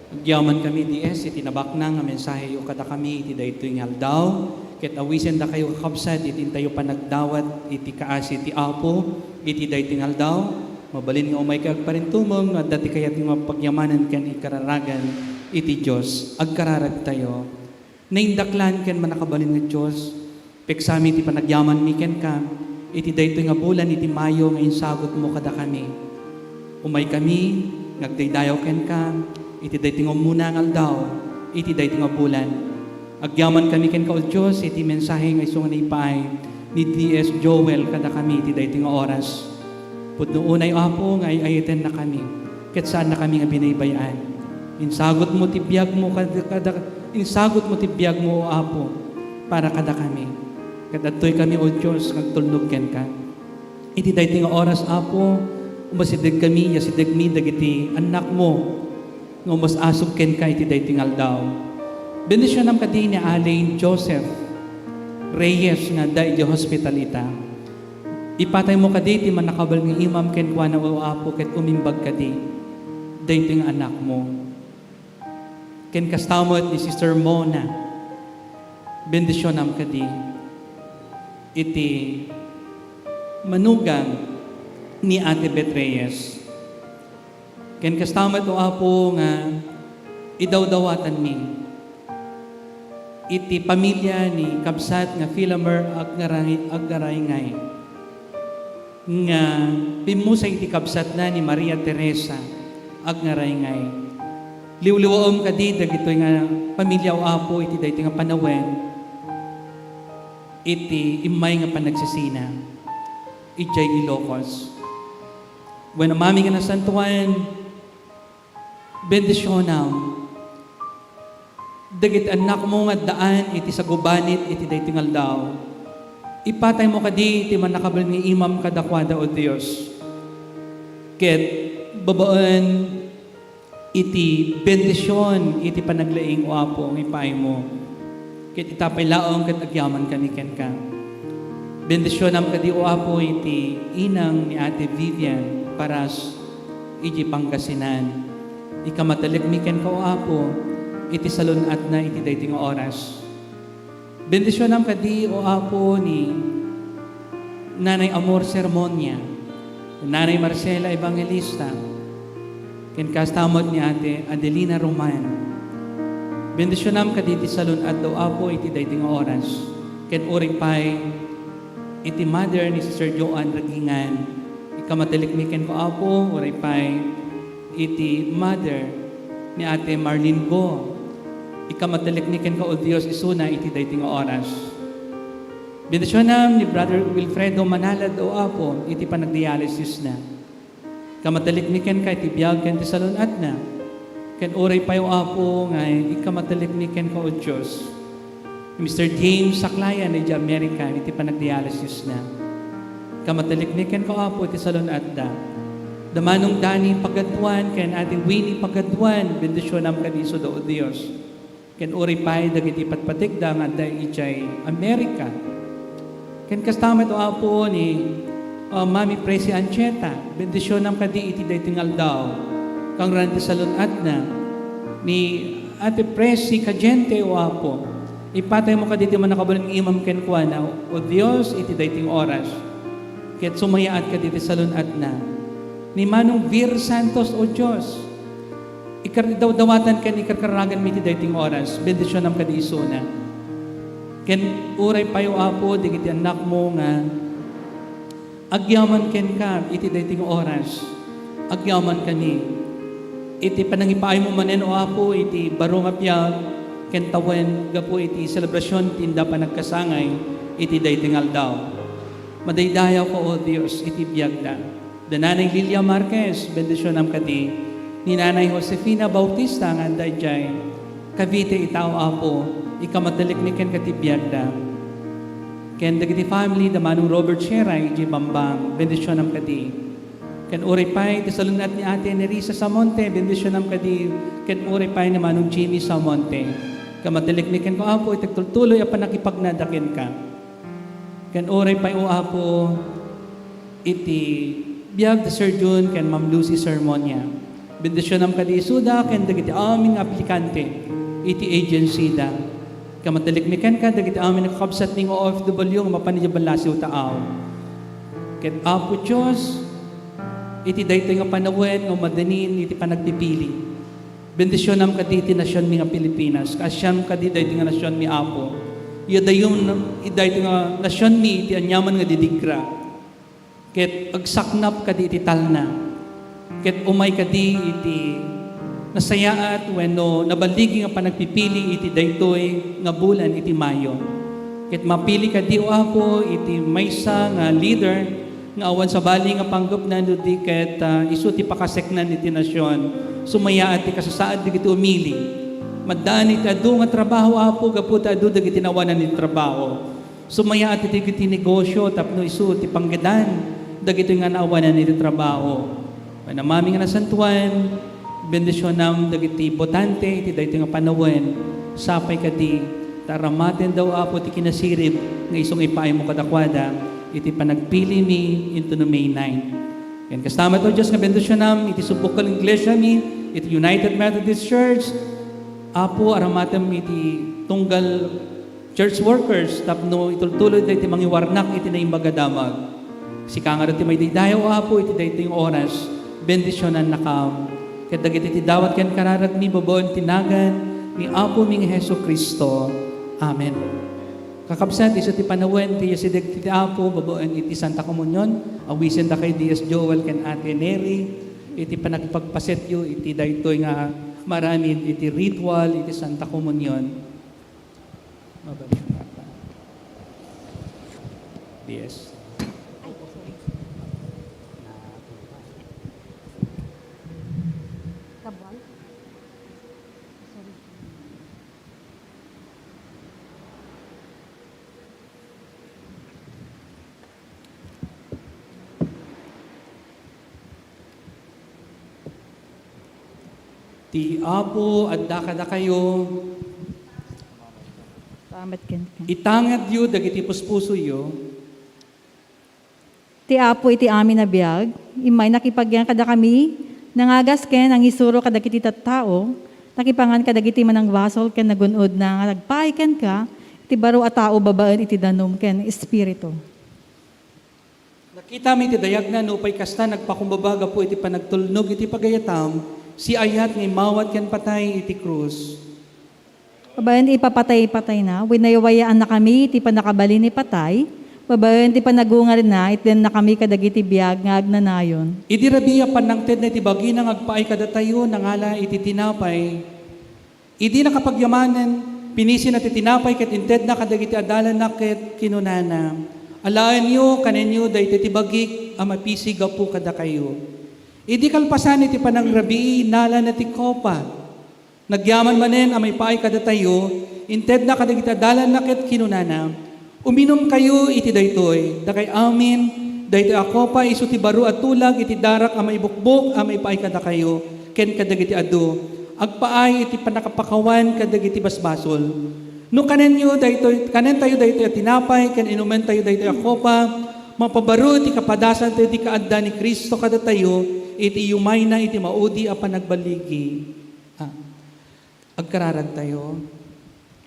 Agyaman kami, D S, iti nabaknang nga mensaheyo kadakami iti daytoy nga aldaw, ket awisendakayo, kakabsat, iti intayo panagdawat iti kaasi ti Apo iti daytoy nga aldaw. Mabalin nga umaykayo agparintumeng nga adda ti kayatyo nga pagyamanen ken ikararagan iti Dios. Agkararagtayo. Naindaklan ken mannakabalin nga Dios, peksami ti panagyamanmi kenka iti daytoy nga bulan iti Mayo nga insagutmo kadakami. Umaykami nga agdaydayaw kenka iti daytoy nga umuna nga aldaw iti daytoy nga bulan. Agyamankami kenka, O Dios, iti mensahe nga isu nga naipaay ni D S Joel kadakami iti daytoy nga oras. Pudno unay, Apo, nga ay-ayatennakami, ket saannakami nga binaybay-an. Insagutmo ti biagmo kad-, kada-, insagutmo ti biagmo, O Apo, para kadakami. Ket adtoykami, O Dios, nga agtulnog kenka. Iti daytoy nga oras, Apo, umasidegkami, yasidegmi dagiti annakmo nga umas-asug kenka iti daytoy nga aldaw. Bendisionam kadi ni Aling Joseph Reyes nga adda iti hospital ita. Ipataymo kadi ti mannakabalin nga imam kenkuana, O Apo, ket umimbag kadi daytoy nga annakmo. Ken kasta met ni Sister Mona, bendisionam kadi iti manugang ni Ate Beth Reyes. Ken kasta met, O Apo, nga idawdawatanmi iti pamilya ni kabsat nga Filamer Agnaray-, Agnaraingay, nga pimmusay iti kabsatna ni Maria Teresa Agnaraingay. Liwliwaem kadi dagitoy nga pamilya, O Apo, iti daytoy nga panawen, iti immay nga panagsisina, idiay Ilocos. Wen, Amami nga nasantoan, bendisionam dagiti annakmo nga addaan iti sagubanit iti daytoy nga aldaw. Ipataymo kadi ti mannakabalin nga imam kadakuada, O Dios. Ket babaen iti bendision iti panaglaing, O Apo, nga ipaaymo. Ket ita pay laeng ket agyamankami kenka. Bendisionam kadi, O Apo, iti inang ni Ate Vivian Paras idiay Pangasinan. Ikamatalik mi kenka, O Apo, iti salun-atna iti daytoy nga oras. Bendisionam kadi, O Apo, ni Nanay Amor Sermonia, Nanay Marcela Evangelista, ken kasta met ni Ate Adelina Roman. Bendisionam kadi ti salun-at, O Apo, iti daytoy nga oras, ken uray pay iti mother ni Sister Joan Ragingan. Ikamatalik mi kenka, Apo, uray pay iti mother ni Ate Marlene Go. Ikamatalik mi kenka, O Dios, isuna iti daytoy nga oras. Bendisionam ni Brother Wilfredo Manalad, O Apo, iti panagdialysisna. Ikamatalik mi kenka iti biag ken ti salun-atna. Ken uray pay, O Apo, nga ikamatalik mi kenka, O Dios, ni Mister James Saklayan idiay America iti panagdialysisna. Ikamatalik mi kenka, O Apo, iti salun-atda. Da Manong Danny Pagaduan ken Ate Winnie Pagaduan, bendisionam kadi isuda, O Dios. Ken uray pay dagiti patpategda nga adda idiay America. Ken kasta met, O Apo, ni, uh, Mami Presi Ancheta, bendisionam kadi iti daytoy nga aldaw. Kangrunan ti salun-atna ni Ate Presi Cadiente, O Apo. Ipataymo kadi ti mannakabalin nga imam kenkuana, O Dios, iti daytoy nga oras. Ket sumayaat kadi ti salun-atna ni Manong Vir Santos, O Dios. Ikar-, dawdawatan ken ikarkaragan mi ti daytoy nga oras. Bendisionam kadi isuna. Ken uray pay, O Apo, dagiti annakmo nga agyaman kenka iti daytoy nga oras. Agyaman kani iti panangipaaymo manen, O Apo, iti baro nga biag ken tawen gapu iti selebrasion ti inda panagkasangay iti daytoy nga aldaw. Madaydayawka, O Dios, iti biagda. Da Nanay Lilia Marquez, bendisionam kadi. Ni Nanay Josefina Bautista nga adda idiay Cavite ita, O Apo, ikamatalik mi kenka ti biagda. Ken dagiti family da Manong Robert Sierra idiay Bambang, bendisionam kadi. Ken uray pay ti salun-at ni Ate Nerissa Samonte, bendisionam kadi. Ken uray pay ni Manong Jimmy Samonte. Ikamatalik mi kenka, Apo, iti agtultuloy a pannakipagnada kenka. Ken uray pay, O Apo, iti biag da Sir Jun ken Ma'am Lucy Sermonia. Bendisionam kadi isuda ken dagiti amin nga aplikante iti agency da. Ikamatalik mi kenka dagiti amin nga kakabsat mi nga O F W nga mapan idiay ballasiw taaw. Ket Apo Dios, iti daytoy nga panawen nga umadanin iti panagpipili. Bendisionam kadi iti nasionmi nga Pilipinas. Kaasiam kadi daytoy nga nasionmi, Apo. Iyadayom daytoy nga nasionmi iti aniaman nga didigra. Ket agsaknap kadi iti talna. Ket umay kadi iti nasayaat wenno naballigi nga panagpipili iti daytoy nga bulan iti Mayo. Ket mapili kadi, O Apo, iti maysa nga leader nga awan sabali nga panggepna no di ket, ah, isu ti pakaseknan iti nasion. Sumayaat ti kasasaad dagiti umili. Maddaan iti adu nga trabaho, Apo, gapu ta adu dagiti naawanan iti trabaho. Sumayaat iti dagiti negosyo tapno isu ti panggedan dagitoy nga naawanan iti trabaho. Wen, Amami nga nasantoan, bendisionam dagiti botante iti daytoy nga panawen. Sapay kadi ta aramatenda, O Apo, ti kinasirib nga isu nga ipaaymo kadakuada iti panagpilimi intono May nine. Ken kasta met, O Dios, nga bendisionam iti subukon nga iglesiami, iti United Methodist Church. Apo, aramatem iti tunggal church workers tapno itultuloyda iti mangiwarnak iti naimbag a damag. Sika ngarud ti maidaydayaw, O Apo, iti daytoy nga oras. Bendisionannakam ket dagiti ti dawat ken kararagmi babaen ti nagan ni Apomi nga Jesu-Cristo. Amen. Kakabsat, isu ti panawen ti yasideg ti Apo babaen iti Santa Komunion. Awisendak kay Diaz Joel ken Ate Neri iti panagpagpasetyo iti daytoy nga Maramid iti ritual iti Santa Komunion. Mabalin. Yes. Ti Apo adda kadakayo. Salamat kenka. Itangadyo dagiti puspusoyo. Ti Apo iti amin a biag, immay nakipagian kadakami, nangagas ken nangisuro kadagiti tattao, nakipangan kadagiti manangbasol ken nagun-odna nga nagpaay kenka, iti baro a tao babaen iti danum ken espiritu. Nakitami ti dayagna nupay kasta nagpakumbaba gapu iti panagtulnog iti pagayatam, siayat nga immawat ken patay iti krus. Babaen ipapatay-patayna, winaywayaannakami iti pannakabalin ni patay, babaen ti panagungarna, itdennakami kadagiti biag nga agnanayon. Idi rabii a pannangtedna iti bagina nga agpaay kadatayo, nangala iti tinapay. Idi nakapagyamanen, pinisina ti tinapay ket intedna kadagiti adalanna ket kinunana, "Alaenyo, kanenyo daytoy ti bagik a mapisi gapu kadakayo." Idi kalpasan iti panangrabii, nalana ti kopa. Nagyaman manen a maipaay kadatayo, intedna kadagiti adalanna ket kinunana, "Uminumkayo iti daytoy, dakay amin, daytoy a kopa isu ti baro a tulag iti darak a maibukbok a maipaay kadakayo ken kadagiti adu, agpaay iti pannakapakawan kadagiti basbasol. No kanenyo daytoy, kanentayo daytoy a tinapay ken inumentayo daytoy a kopa, mapabaro ti kapadasantayo ti kaadda ni Cristo kadatayo iti yumayna iti maudi a panagbaligi." Ah. Agkararagtayo.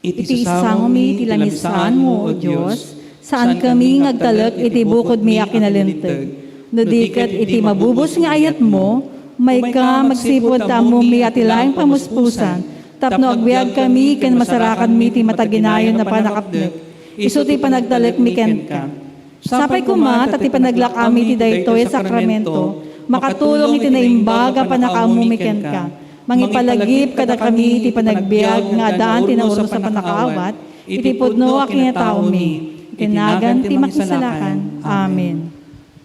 Iti sasangomi ti lamisaanmo, O Dios, saankami nga agtalek iti bukodmi a kinalinteg. No di ket iti mabubos nga ayatmo, mayka magsipud ta ammomi a ti laeng pamuspusan, tapno agbiagkami ken masarakanmi ti mataginayon a pannakapnek, isu ti panagtalekmi kenka. Sapay koma ta ti panaglak-ammi ti daytoy a sakramento makatulong iti naimbag a pannakaammomi kenka. Mangipalagip kadakami ti panagbiag nga addaan ti naurnos a pannakaawat iti pudno a kinataomi. Iti nagan ti Makisalakan. Amen.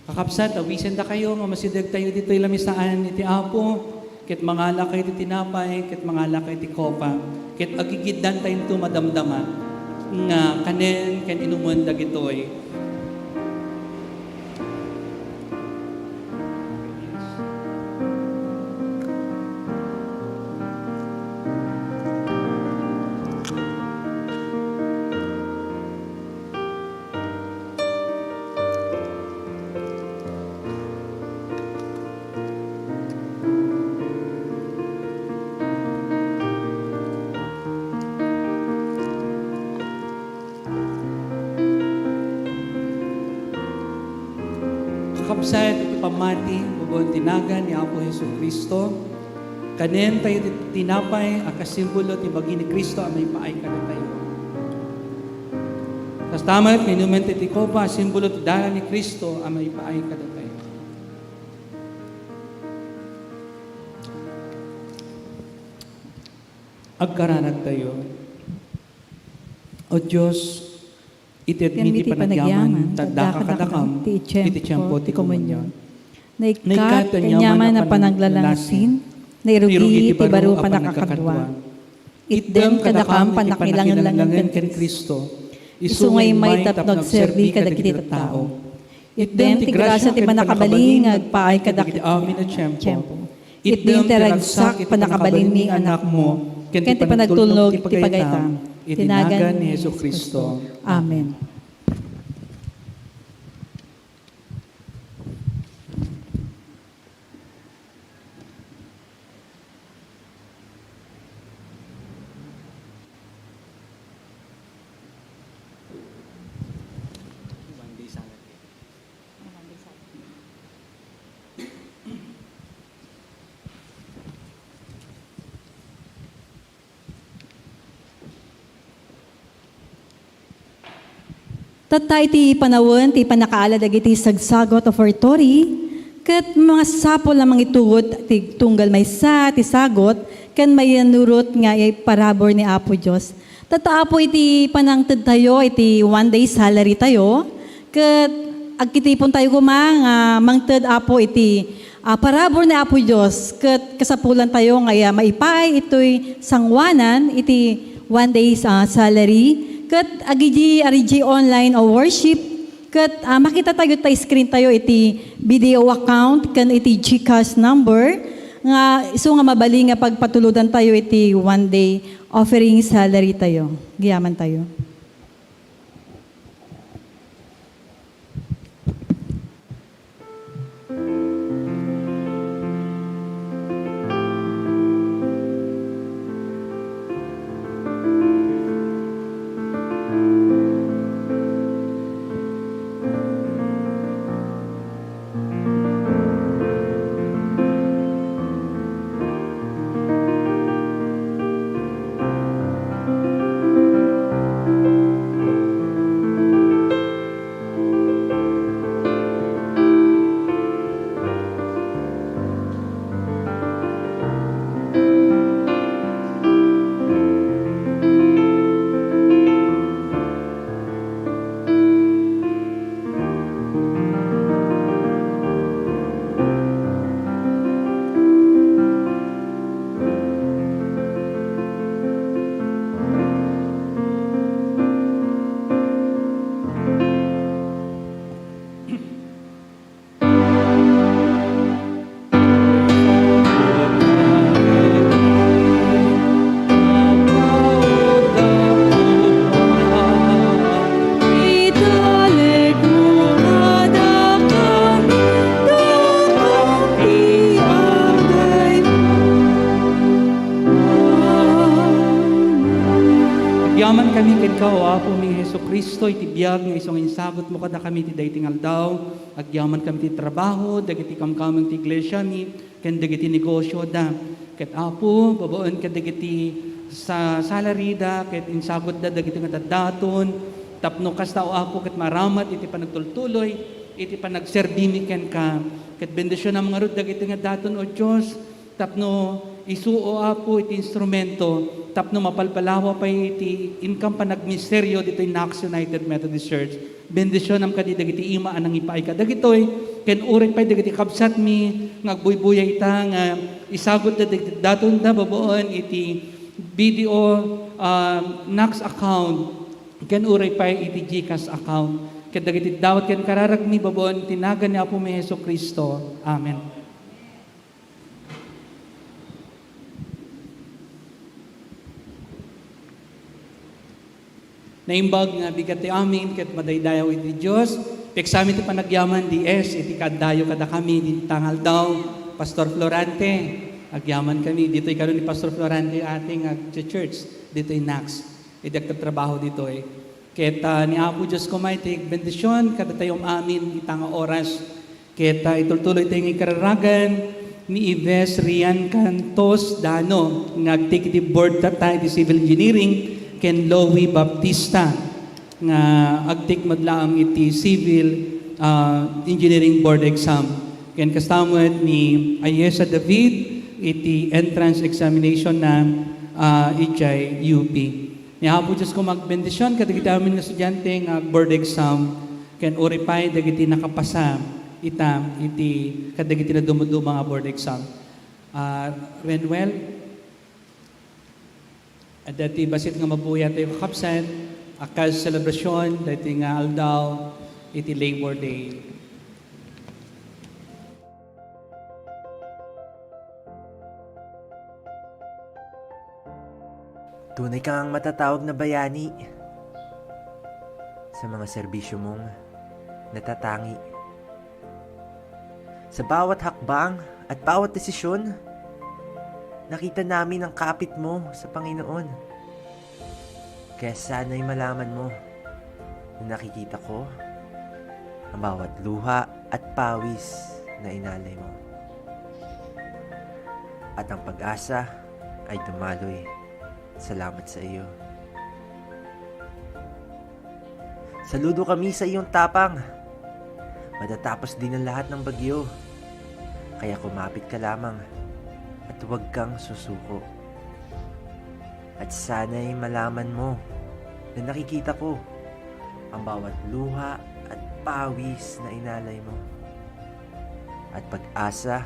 Kakabsat, awisendakayo nga masidegtayo ditoy lamisaan iti Apo, ket mangalakayo iti tinapay, ket mangalakayo iti kopa, ket agigiddantayo madamdama nga kanen ken inumen dagitoy. Kakabsat, iti pammati, babaen ti nagan ni Apo Jesu-Cristo, kanentayo ti tinapay a kasimbolo ti bagi ni Cristo a maipaay kadatayo. Kasta met, inumen ti kopa a simbolo ti dalan ni Cristo a maipaay kadatayo. Agkararagtayo. O Dios, itedmi ti panagyaman, ta addaka kadakam iti tiempo ti komunion. Naikkat ti aniaman a panaglalangsin, nairugi ti baro a pannakakadua. Itdem kadakam pannakailangen-langen ken Cristo, isu nga immay tapno agserbi kadagiti tattao. Itdem ti grasia ti pannakabalin nga agpaay kadagiti amin a tiempo. Itdem ti ragsak ti pannakabalinmi nga anakmo, ken ti panagtulnog ti pagayatam, iti nagan ni Jesu-Cristo. Amen. Tatta iti panawen ti pannakaala dagiti sagsagut a offertory, Ket masapul a mangitugot ti tunggal maysa ti sagut ken mayanurot nga iparabur ni Apo Dios. Tatta, Apo, iti panangtedtayo iti one day salary tayo, ket agkitipontayo koma nga mangted, Apo, iti, ah, parabur ni Apo Dios, ket kasapulantayo nga iya maipaay itoy sanguanan iti one day, ah, salary, ket agidi R G online o worship, ket, ah, makitatayo ta screen tayo iti video account ken iti GCash number nga isu nga mabalin nga pagpatulodantayo iti one day offering salary tayo. Agyamantayo. Agyaman kami kenka, O Apomi Jesu-Cristo, iti biag nga isu nga insagutmo kadakami iti daytoy nga aldaw. Agyaman kami ti trabaho, dagiti kamkameng ti iglesiami, ken dagiti negosioda. Ket, Apo, babaen ket dagiti sa-, salarida, ket insagutda dagiti nga daddaton, tapno kasta, O Apo, ket maaramat iti panagtultuloy, iti panagserbimi kenka. Ket bendisionam ngarud dagiti nga daton, O Dios, tapno isu, O Apo, iti instrumento, tapno mapalpalawa pay iti inkam panagmisterio ditoy Knox United Methodist Church. Bendisionam kadi dagiti ima a nangipaay kadagitoy, ken uray pay dagiti kabsatmi nga agbuybuya ita nga isagutda dagiti datonda babaen iti B D O, ah, Knox account, ken uray pay iti GCash account. Ket dagiti dawat ken kararagmi babaen iti nagan ni Apomi Jesu-Cristo. Amen. Naimbag nga bigat ti amin ket madaydayaw iti Dios. Pigsamin ti panagyaman, D S, iti kaaddayo kadakami dita nga aldaw. Pastor Florante, agyaman kami. Ditoy kano ni Pastor Florante, ati nga agcha-church ditoy Knox. Iti agtatrabaho ditoy. Ket, ah, ni Apo Dios koma iti bendision kadatayo amin ita nga oras. Ket, ah, itultuloy tayo nga ikararagan ni Ives Rian Cantos Dano nga agtik iti board tatta iti civil engineering ken Louie Baptista nga agtik met laeng iti civil, ah, engineering board exam. Ken kasta met ni Ayesa David iti entrance examination na, ah, idiay U P. Ni Apo Dios koma agbendision kadagiti amin nga estudiante nga ag-board exam, ken uray pay dagiti nakapasa ita iti kadagiti naduma-duma nga board exam. Ah, Renwel, adda ti bassit nga mabuya tayo kakabsat a kas selebrasyon daytoy nga aldaw iti Labor Day. Tunay kang matatawag na bayani sa mga serbisyo mong natatangi. Sa bawat hakbang at bawat desisyon, nakita namin ang kapit mo sa Panginoon. Kaya sana'y malaman mo na nakikita ko ang bawat luha at pawis na inalay mo. At ang pag-asa ay dumaloy. Salamat sa iyo. Saludo kami sa iyong tapang. Matatapos din ang lahat ng bagyo. Kaya kumapit ka lamang at huwag kang susuko. At sana'y malaman mo na nakikita ko ang bawat luha at pawis na inalay mo. At pag-asa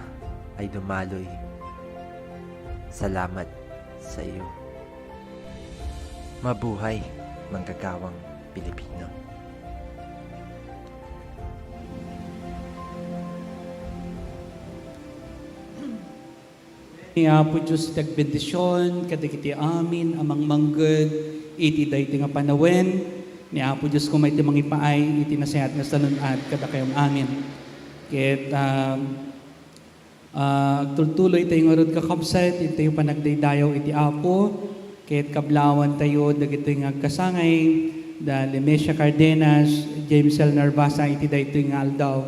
ay dumaloy. Salamat sa iyo. Mabuhay, manggagawang Pilipino. Ni Apo Dios ti agbendision kadagiti amin a mangmangged iti daytoy nga panawen. Ni Apo Dios koma iti mangipaay iti nasayaat nga salun-at kadakayo amin. Ket, um, ah, agtultuloy tayo ngarud, kakabsat, iti panagdaydayaw iti Apo. Ket kablawan tayo dagitoy nga agkasangay, da Lemesia Cardenas, James L. Narvasa, iti daytoy nga aldaw.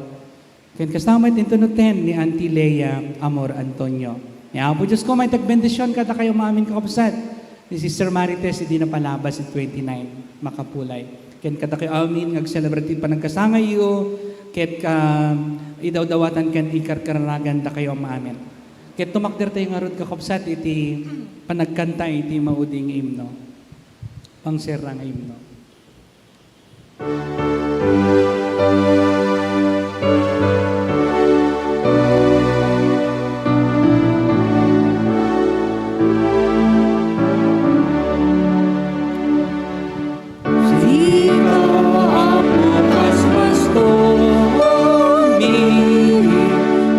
Ken kasta met inton no ten ni Auntie Lea Amor Antonio. Ni Apo Dios koma iti agbendision kadakayo amin, kakabsat. Ni Sister Marites, idi napalabas iti twenty-nine, makapulay. Ken kadakayo amin nga ag-celebrate ti panagkasangayyo, ket ka, idawdawatan ken ikarkararagan dakayo amin. Ket tumakder tayo ngarud, kakabsat, iti panagkanta iti maudi nga imno. Pangserra nga imno. Sika, Apo, kas pastormi,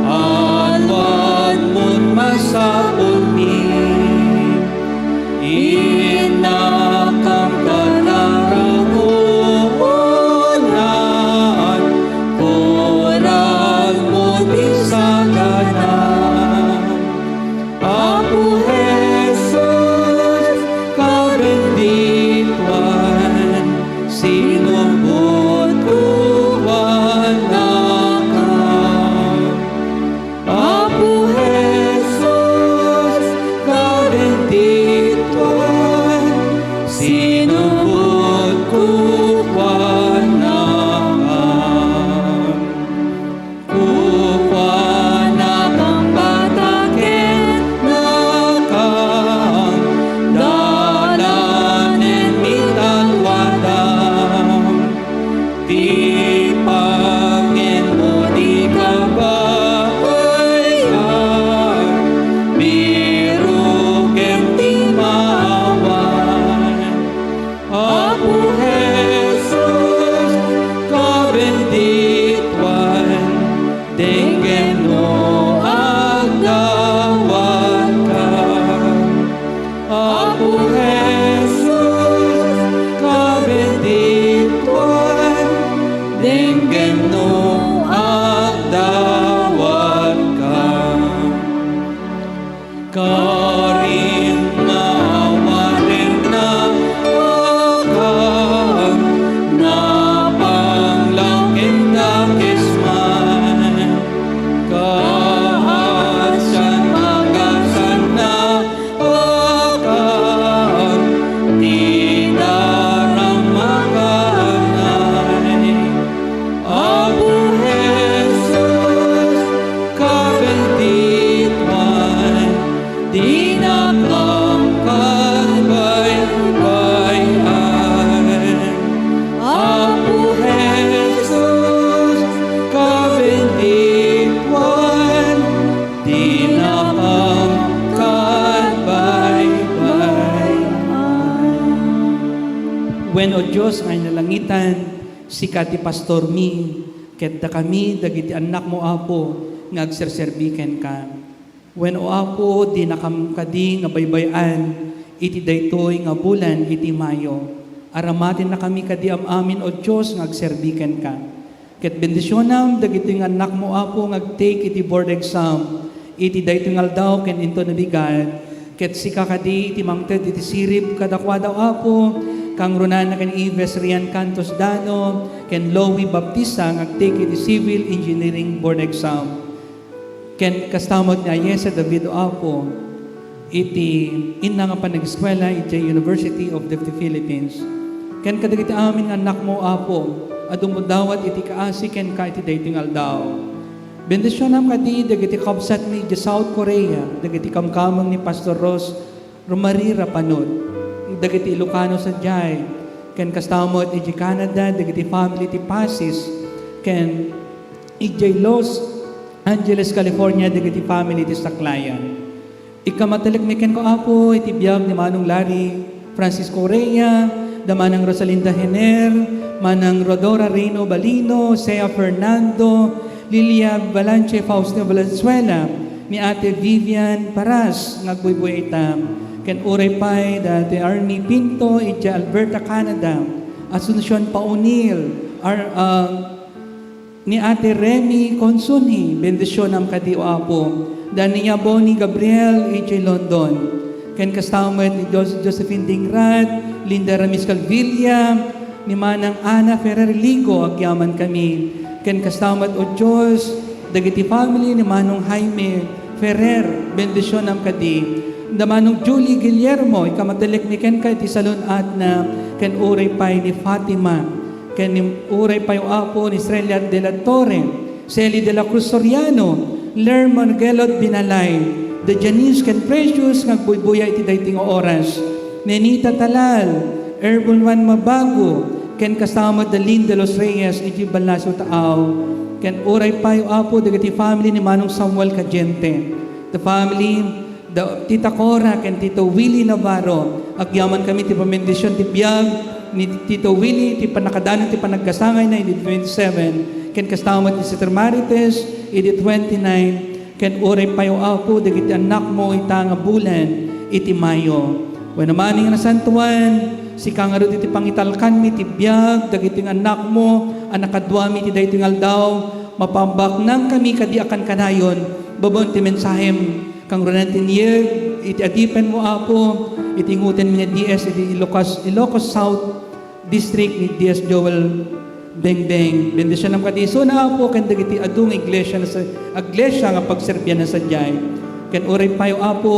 alwan mon masapulmi. Innakam kadaragonan, koralmo ti sagana. Apo Jesus, kabendituan, sinubot ko kuanaka. Apo Jesus, kabendituan, sinubot ko kuanaka. Kukuanakam, batakennakam, dalanen mitalwadam. Ti pangenmo ti kababayan, birukem ti maawan. Apo Jesus, kabendituan, denggen no agdawatka. Apo Jesus, kabendituan, denggen no agdawatka. Karin nga awanen na akam, napanglangkit dakes man. Kaasian, magasan na akam, ti daram makaanay. Apo Jesus, kabendituan, dinakam kabaybay-an. Apo Jesus, kabendituan, dinakam kabaybay-an. Wen, O Dios nga nalangitan, sika ti pastormi, ket dakami dagiti annakmo, Apo, nga agserserbi kenka. Wen, O Apo, dinakam kadi nga baybay-an iti daytoy nga bulan iti Mayo. Aramatinnakami kadi am-amin, O Dios, nga agserbi kenka. Ket bendisionam dagitoy nga annakmo, Apo, nga agtake iti board exam iti daytoy nga aldaw ken inton nabigat. Ket sika kadi ti mangted iti sirib kadakuada, Apo, kangrunana ken Ives Rian Cantos Dano ken Louie Baptista nga agtake iti civil engineering board exam. Ken kasta met ni Ayesa David, O Apo, iti inna nga panag-eskuela idiay University of the Philippines. Ken kadagiti amin nga annakmo, Apo, a dumdawat iti kaasi kenka iti daytoy nga aldaw. Bendisionam kadi dagiti kabsatmi idiay South Korea, dagiti kamkameng ni Pastor Ros Romari Rapanut, dagiti Ilocano sadiay, ken kasta met idiay Canada, dagiti family ti Pasis, ken idiay Los Angeles, California, dagiti family ti Saklayan. Ikkamatelekmi kenka, Apo, iti biag ni Manong Larry Francisco Correa, da Manang Rosalinda Hener, Manang Rodora Reno Balino, Sea Fernando, Lilia Valanche, Faustino Valenzuela, ni Ate Vivian Paras, nga agbuybuya ita, ken uray pay da Ate Army Pinto, idiay Alberta, Canada, Asuncion Paunil, Ar-, ah, ni Ate Remy Consunji, bendisionam kadi, O Apo. Da ni Bonnie Gabriel, idiay London. Ken kasta met ni Jos-, Josephine Dingrat, Linda Ramis Calvilla, ni Manang Ana Ferrer Ligo, agyaman kami. Ken kasta met, O Dios, dagiti family ni Manong Jaime Ferrer, bendisionam kadi. Da Manong Julie Guillermo, ikkamatelekmi kenka iti salun-atna, ken uray pay ni Fatima. Ken ni, uray pay, O Apo, ni Estrella de la Torre, Sally de la Cruz Soriano, Lerma Gelot Binalay, da Janice ken Precious nga agbuybuya iti daytoy nga oras, Nenita Talal, Erbulman Mabago, ken kasta met da Linda Los Reyes iti Balacio Taao, ken uray pay, O Apo, dagiti family ni Manong Samuel Cadiente, the family da Tita Cora ken Tito Willie Navarro. Agyaman kami ti pamendision ti biag ni Tito Willie, ti pannakadanon ti panagkasangayna idi twenty-seven, ken kasta met ni Sister Marites idi twenty-nine, ken uray pay, O Apo, dagiti annakmo ita nga bulan iti Mayo. Wenno manen nga Nasantoan, sika ngarud iti pangitalkanmi ti biag dagiti nga annakmo a nakaduami iti daytoy nga aldaw, mapabaknangkami kadi a kankanayon babaen ti mensahem. Kangrunan ti niyeg iti adipenmo, Apo, iti ingutenmi nga D S iti Ilocos, Ilocos South District ni D S Joel Bengbeng. Bendisionam kadi isuna, Apo, ken dagiti adu nga iglesia na sa-, iglesia nga pagserbianna sadiay. Ken uray pay, Apo,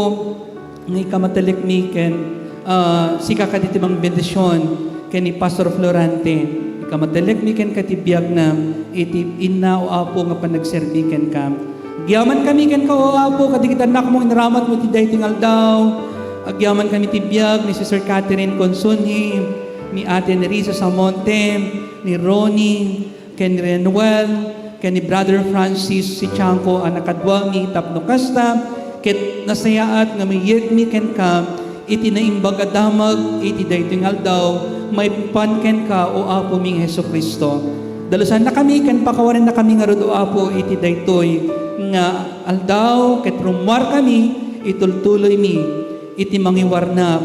nga ikkamatelekmi ken, ah, sika kadi ti mangbendision ken ni Pastor Florante. Ikkamatelekmi kenka ti biagna iti inna, O Apo, nga panagserbi kenka. Agyamankami kenka, O Apo, kadagiti annakmo nga inaramatmo iti daytoy nga aldaw. Agyamankami ti biag ni Sister Catherine Consunji, ni Ate Nerissa Samonte, ni Ronnie, ken ni Renuel, ken ni Brother Francis Sichangco a nakaduami tapno kasta, ket nasayaat nga mayegmi kenka iti naimbag a damag iti daytoy nga aldaw, maipan kenka, O Apomi nga Jesu-Cristo. Dalusannakami ken pakawanennakami ngarud, O Apo, iti daytoy nga aldaw, ket rummuarkami, itultuloymi iti mangiwarnak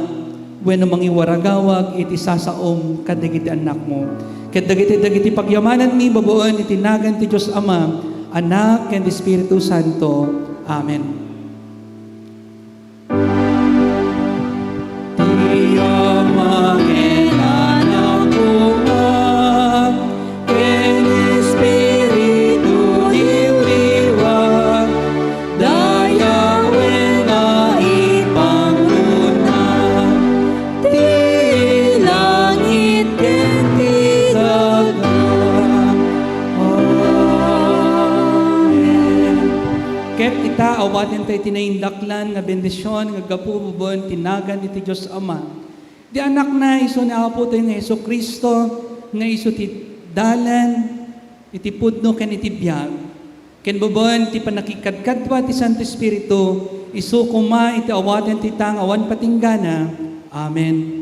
wenno mangiwaragawag iti sasaom kadagiti annakmo. Ket dagiti, dagiti pagyamananmi babaen iti nagan ti Dios Ama, Anak, ken Espiritu Santo. Amen. Ti Ama ken Anak, ken Espiritu Dios, dayawen nga ipangruna ti langit ken ti daga. Amen. Ket ita, awatenta iti naindaklan nga bendision nga aggapu babaen ti nagan iti Dios Ama. Ti Anakna, isu ni Apotayo nga Jesu-Cristo, nga isu ti dalan, iti pudno ken iti biag. Ken babaen ti pannakikadkadua ti Santo Espiritu, isu koma iti awaten ti ta nga awan patinggana. Amen.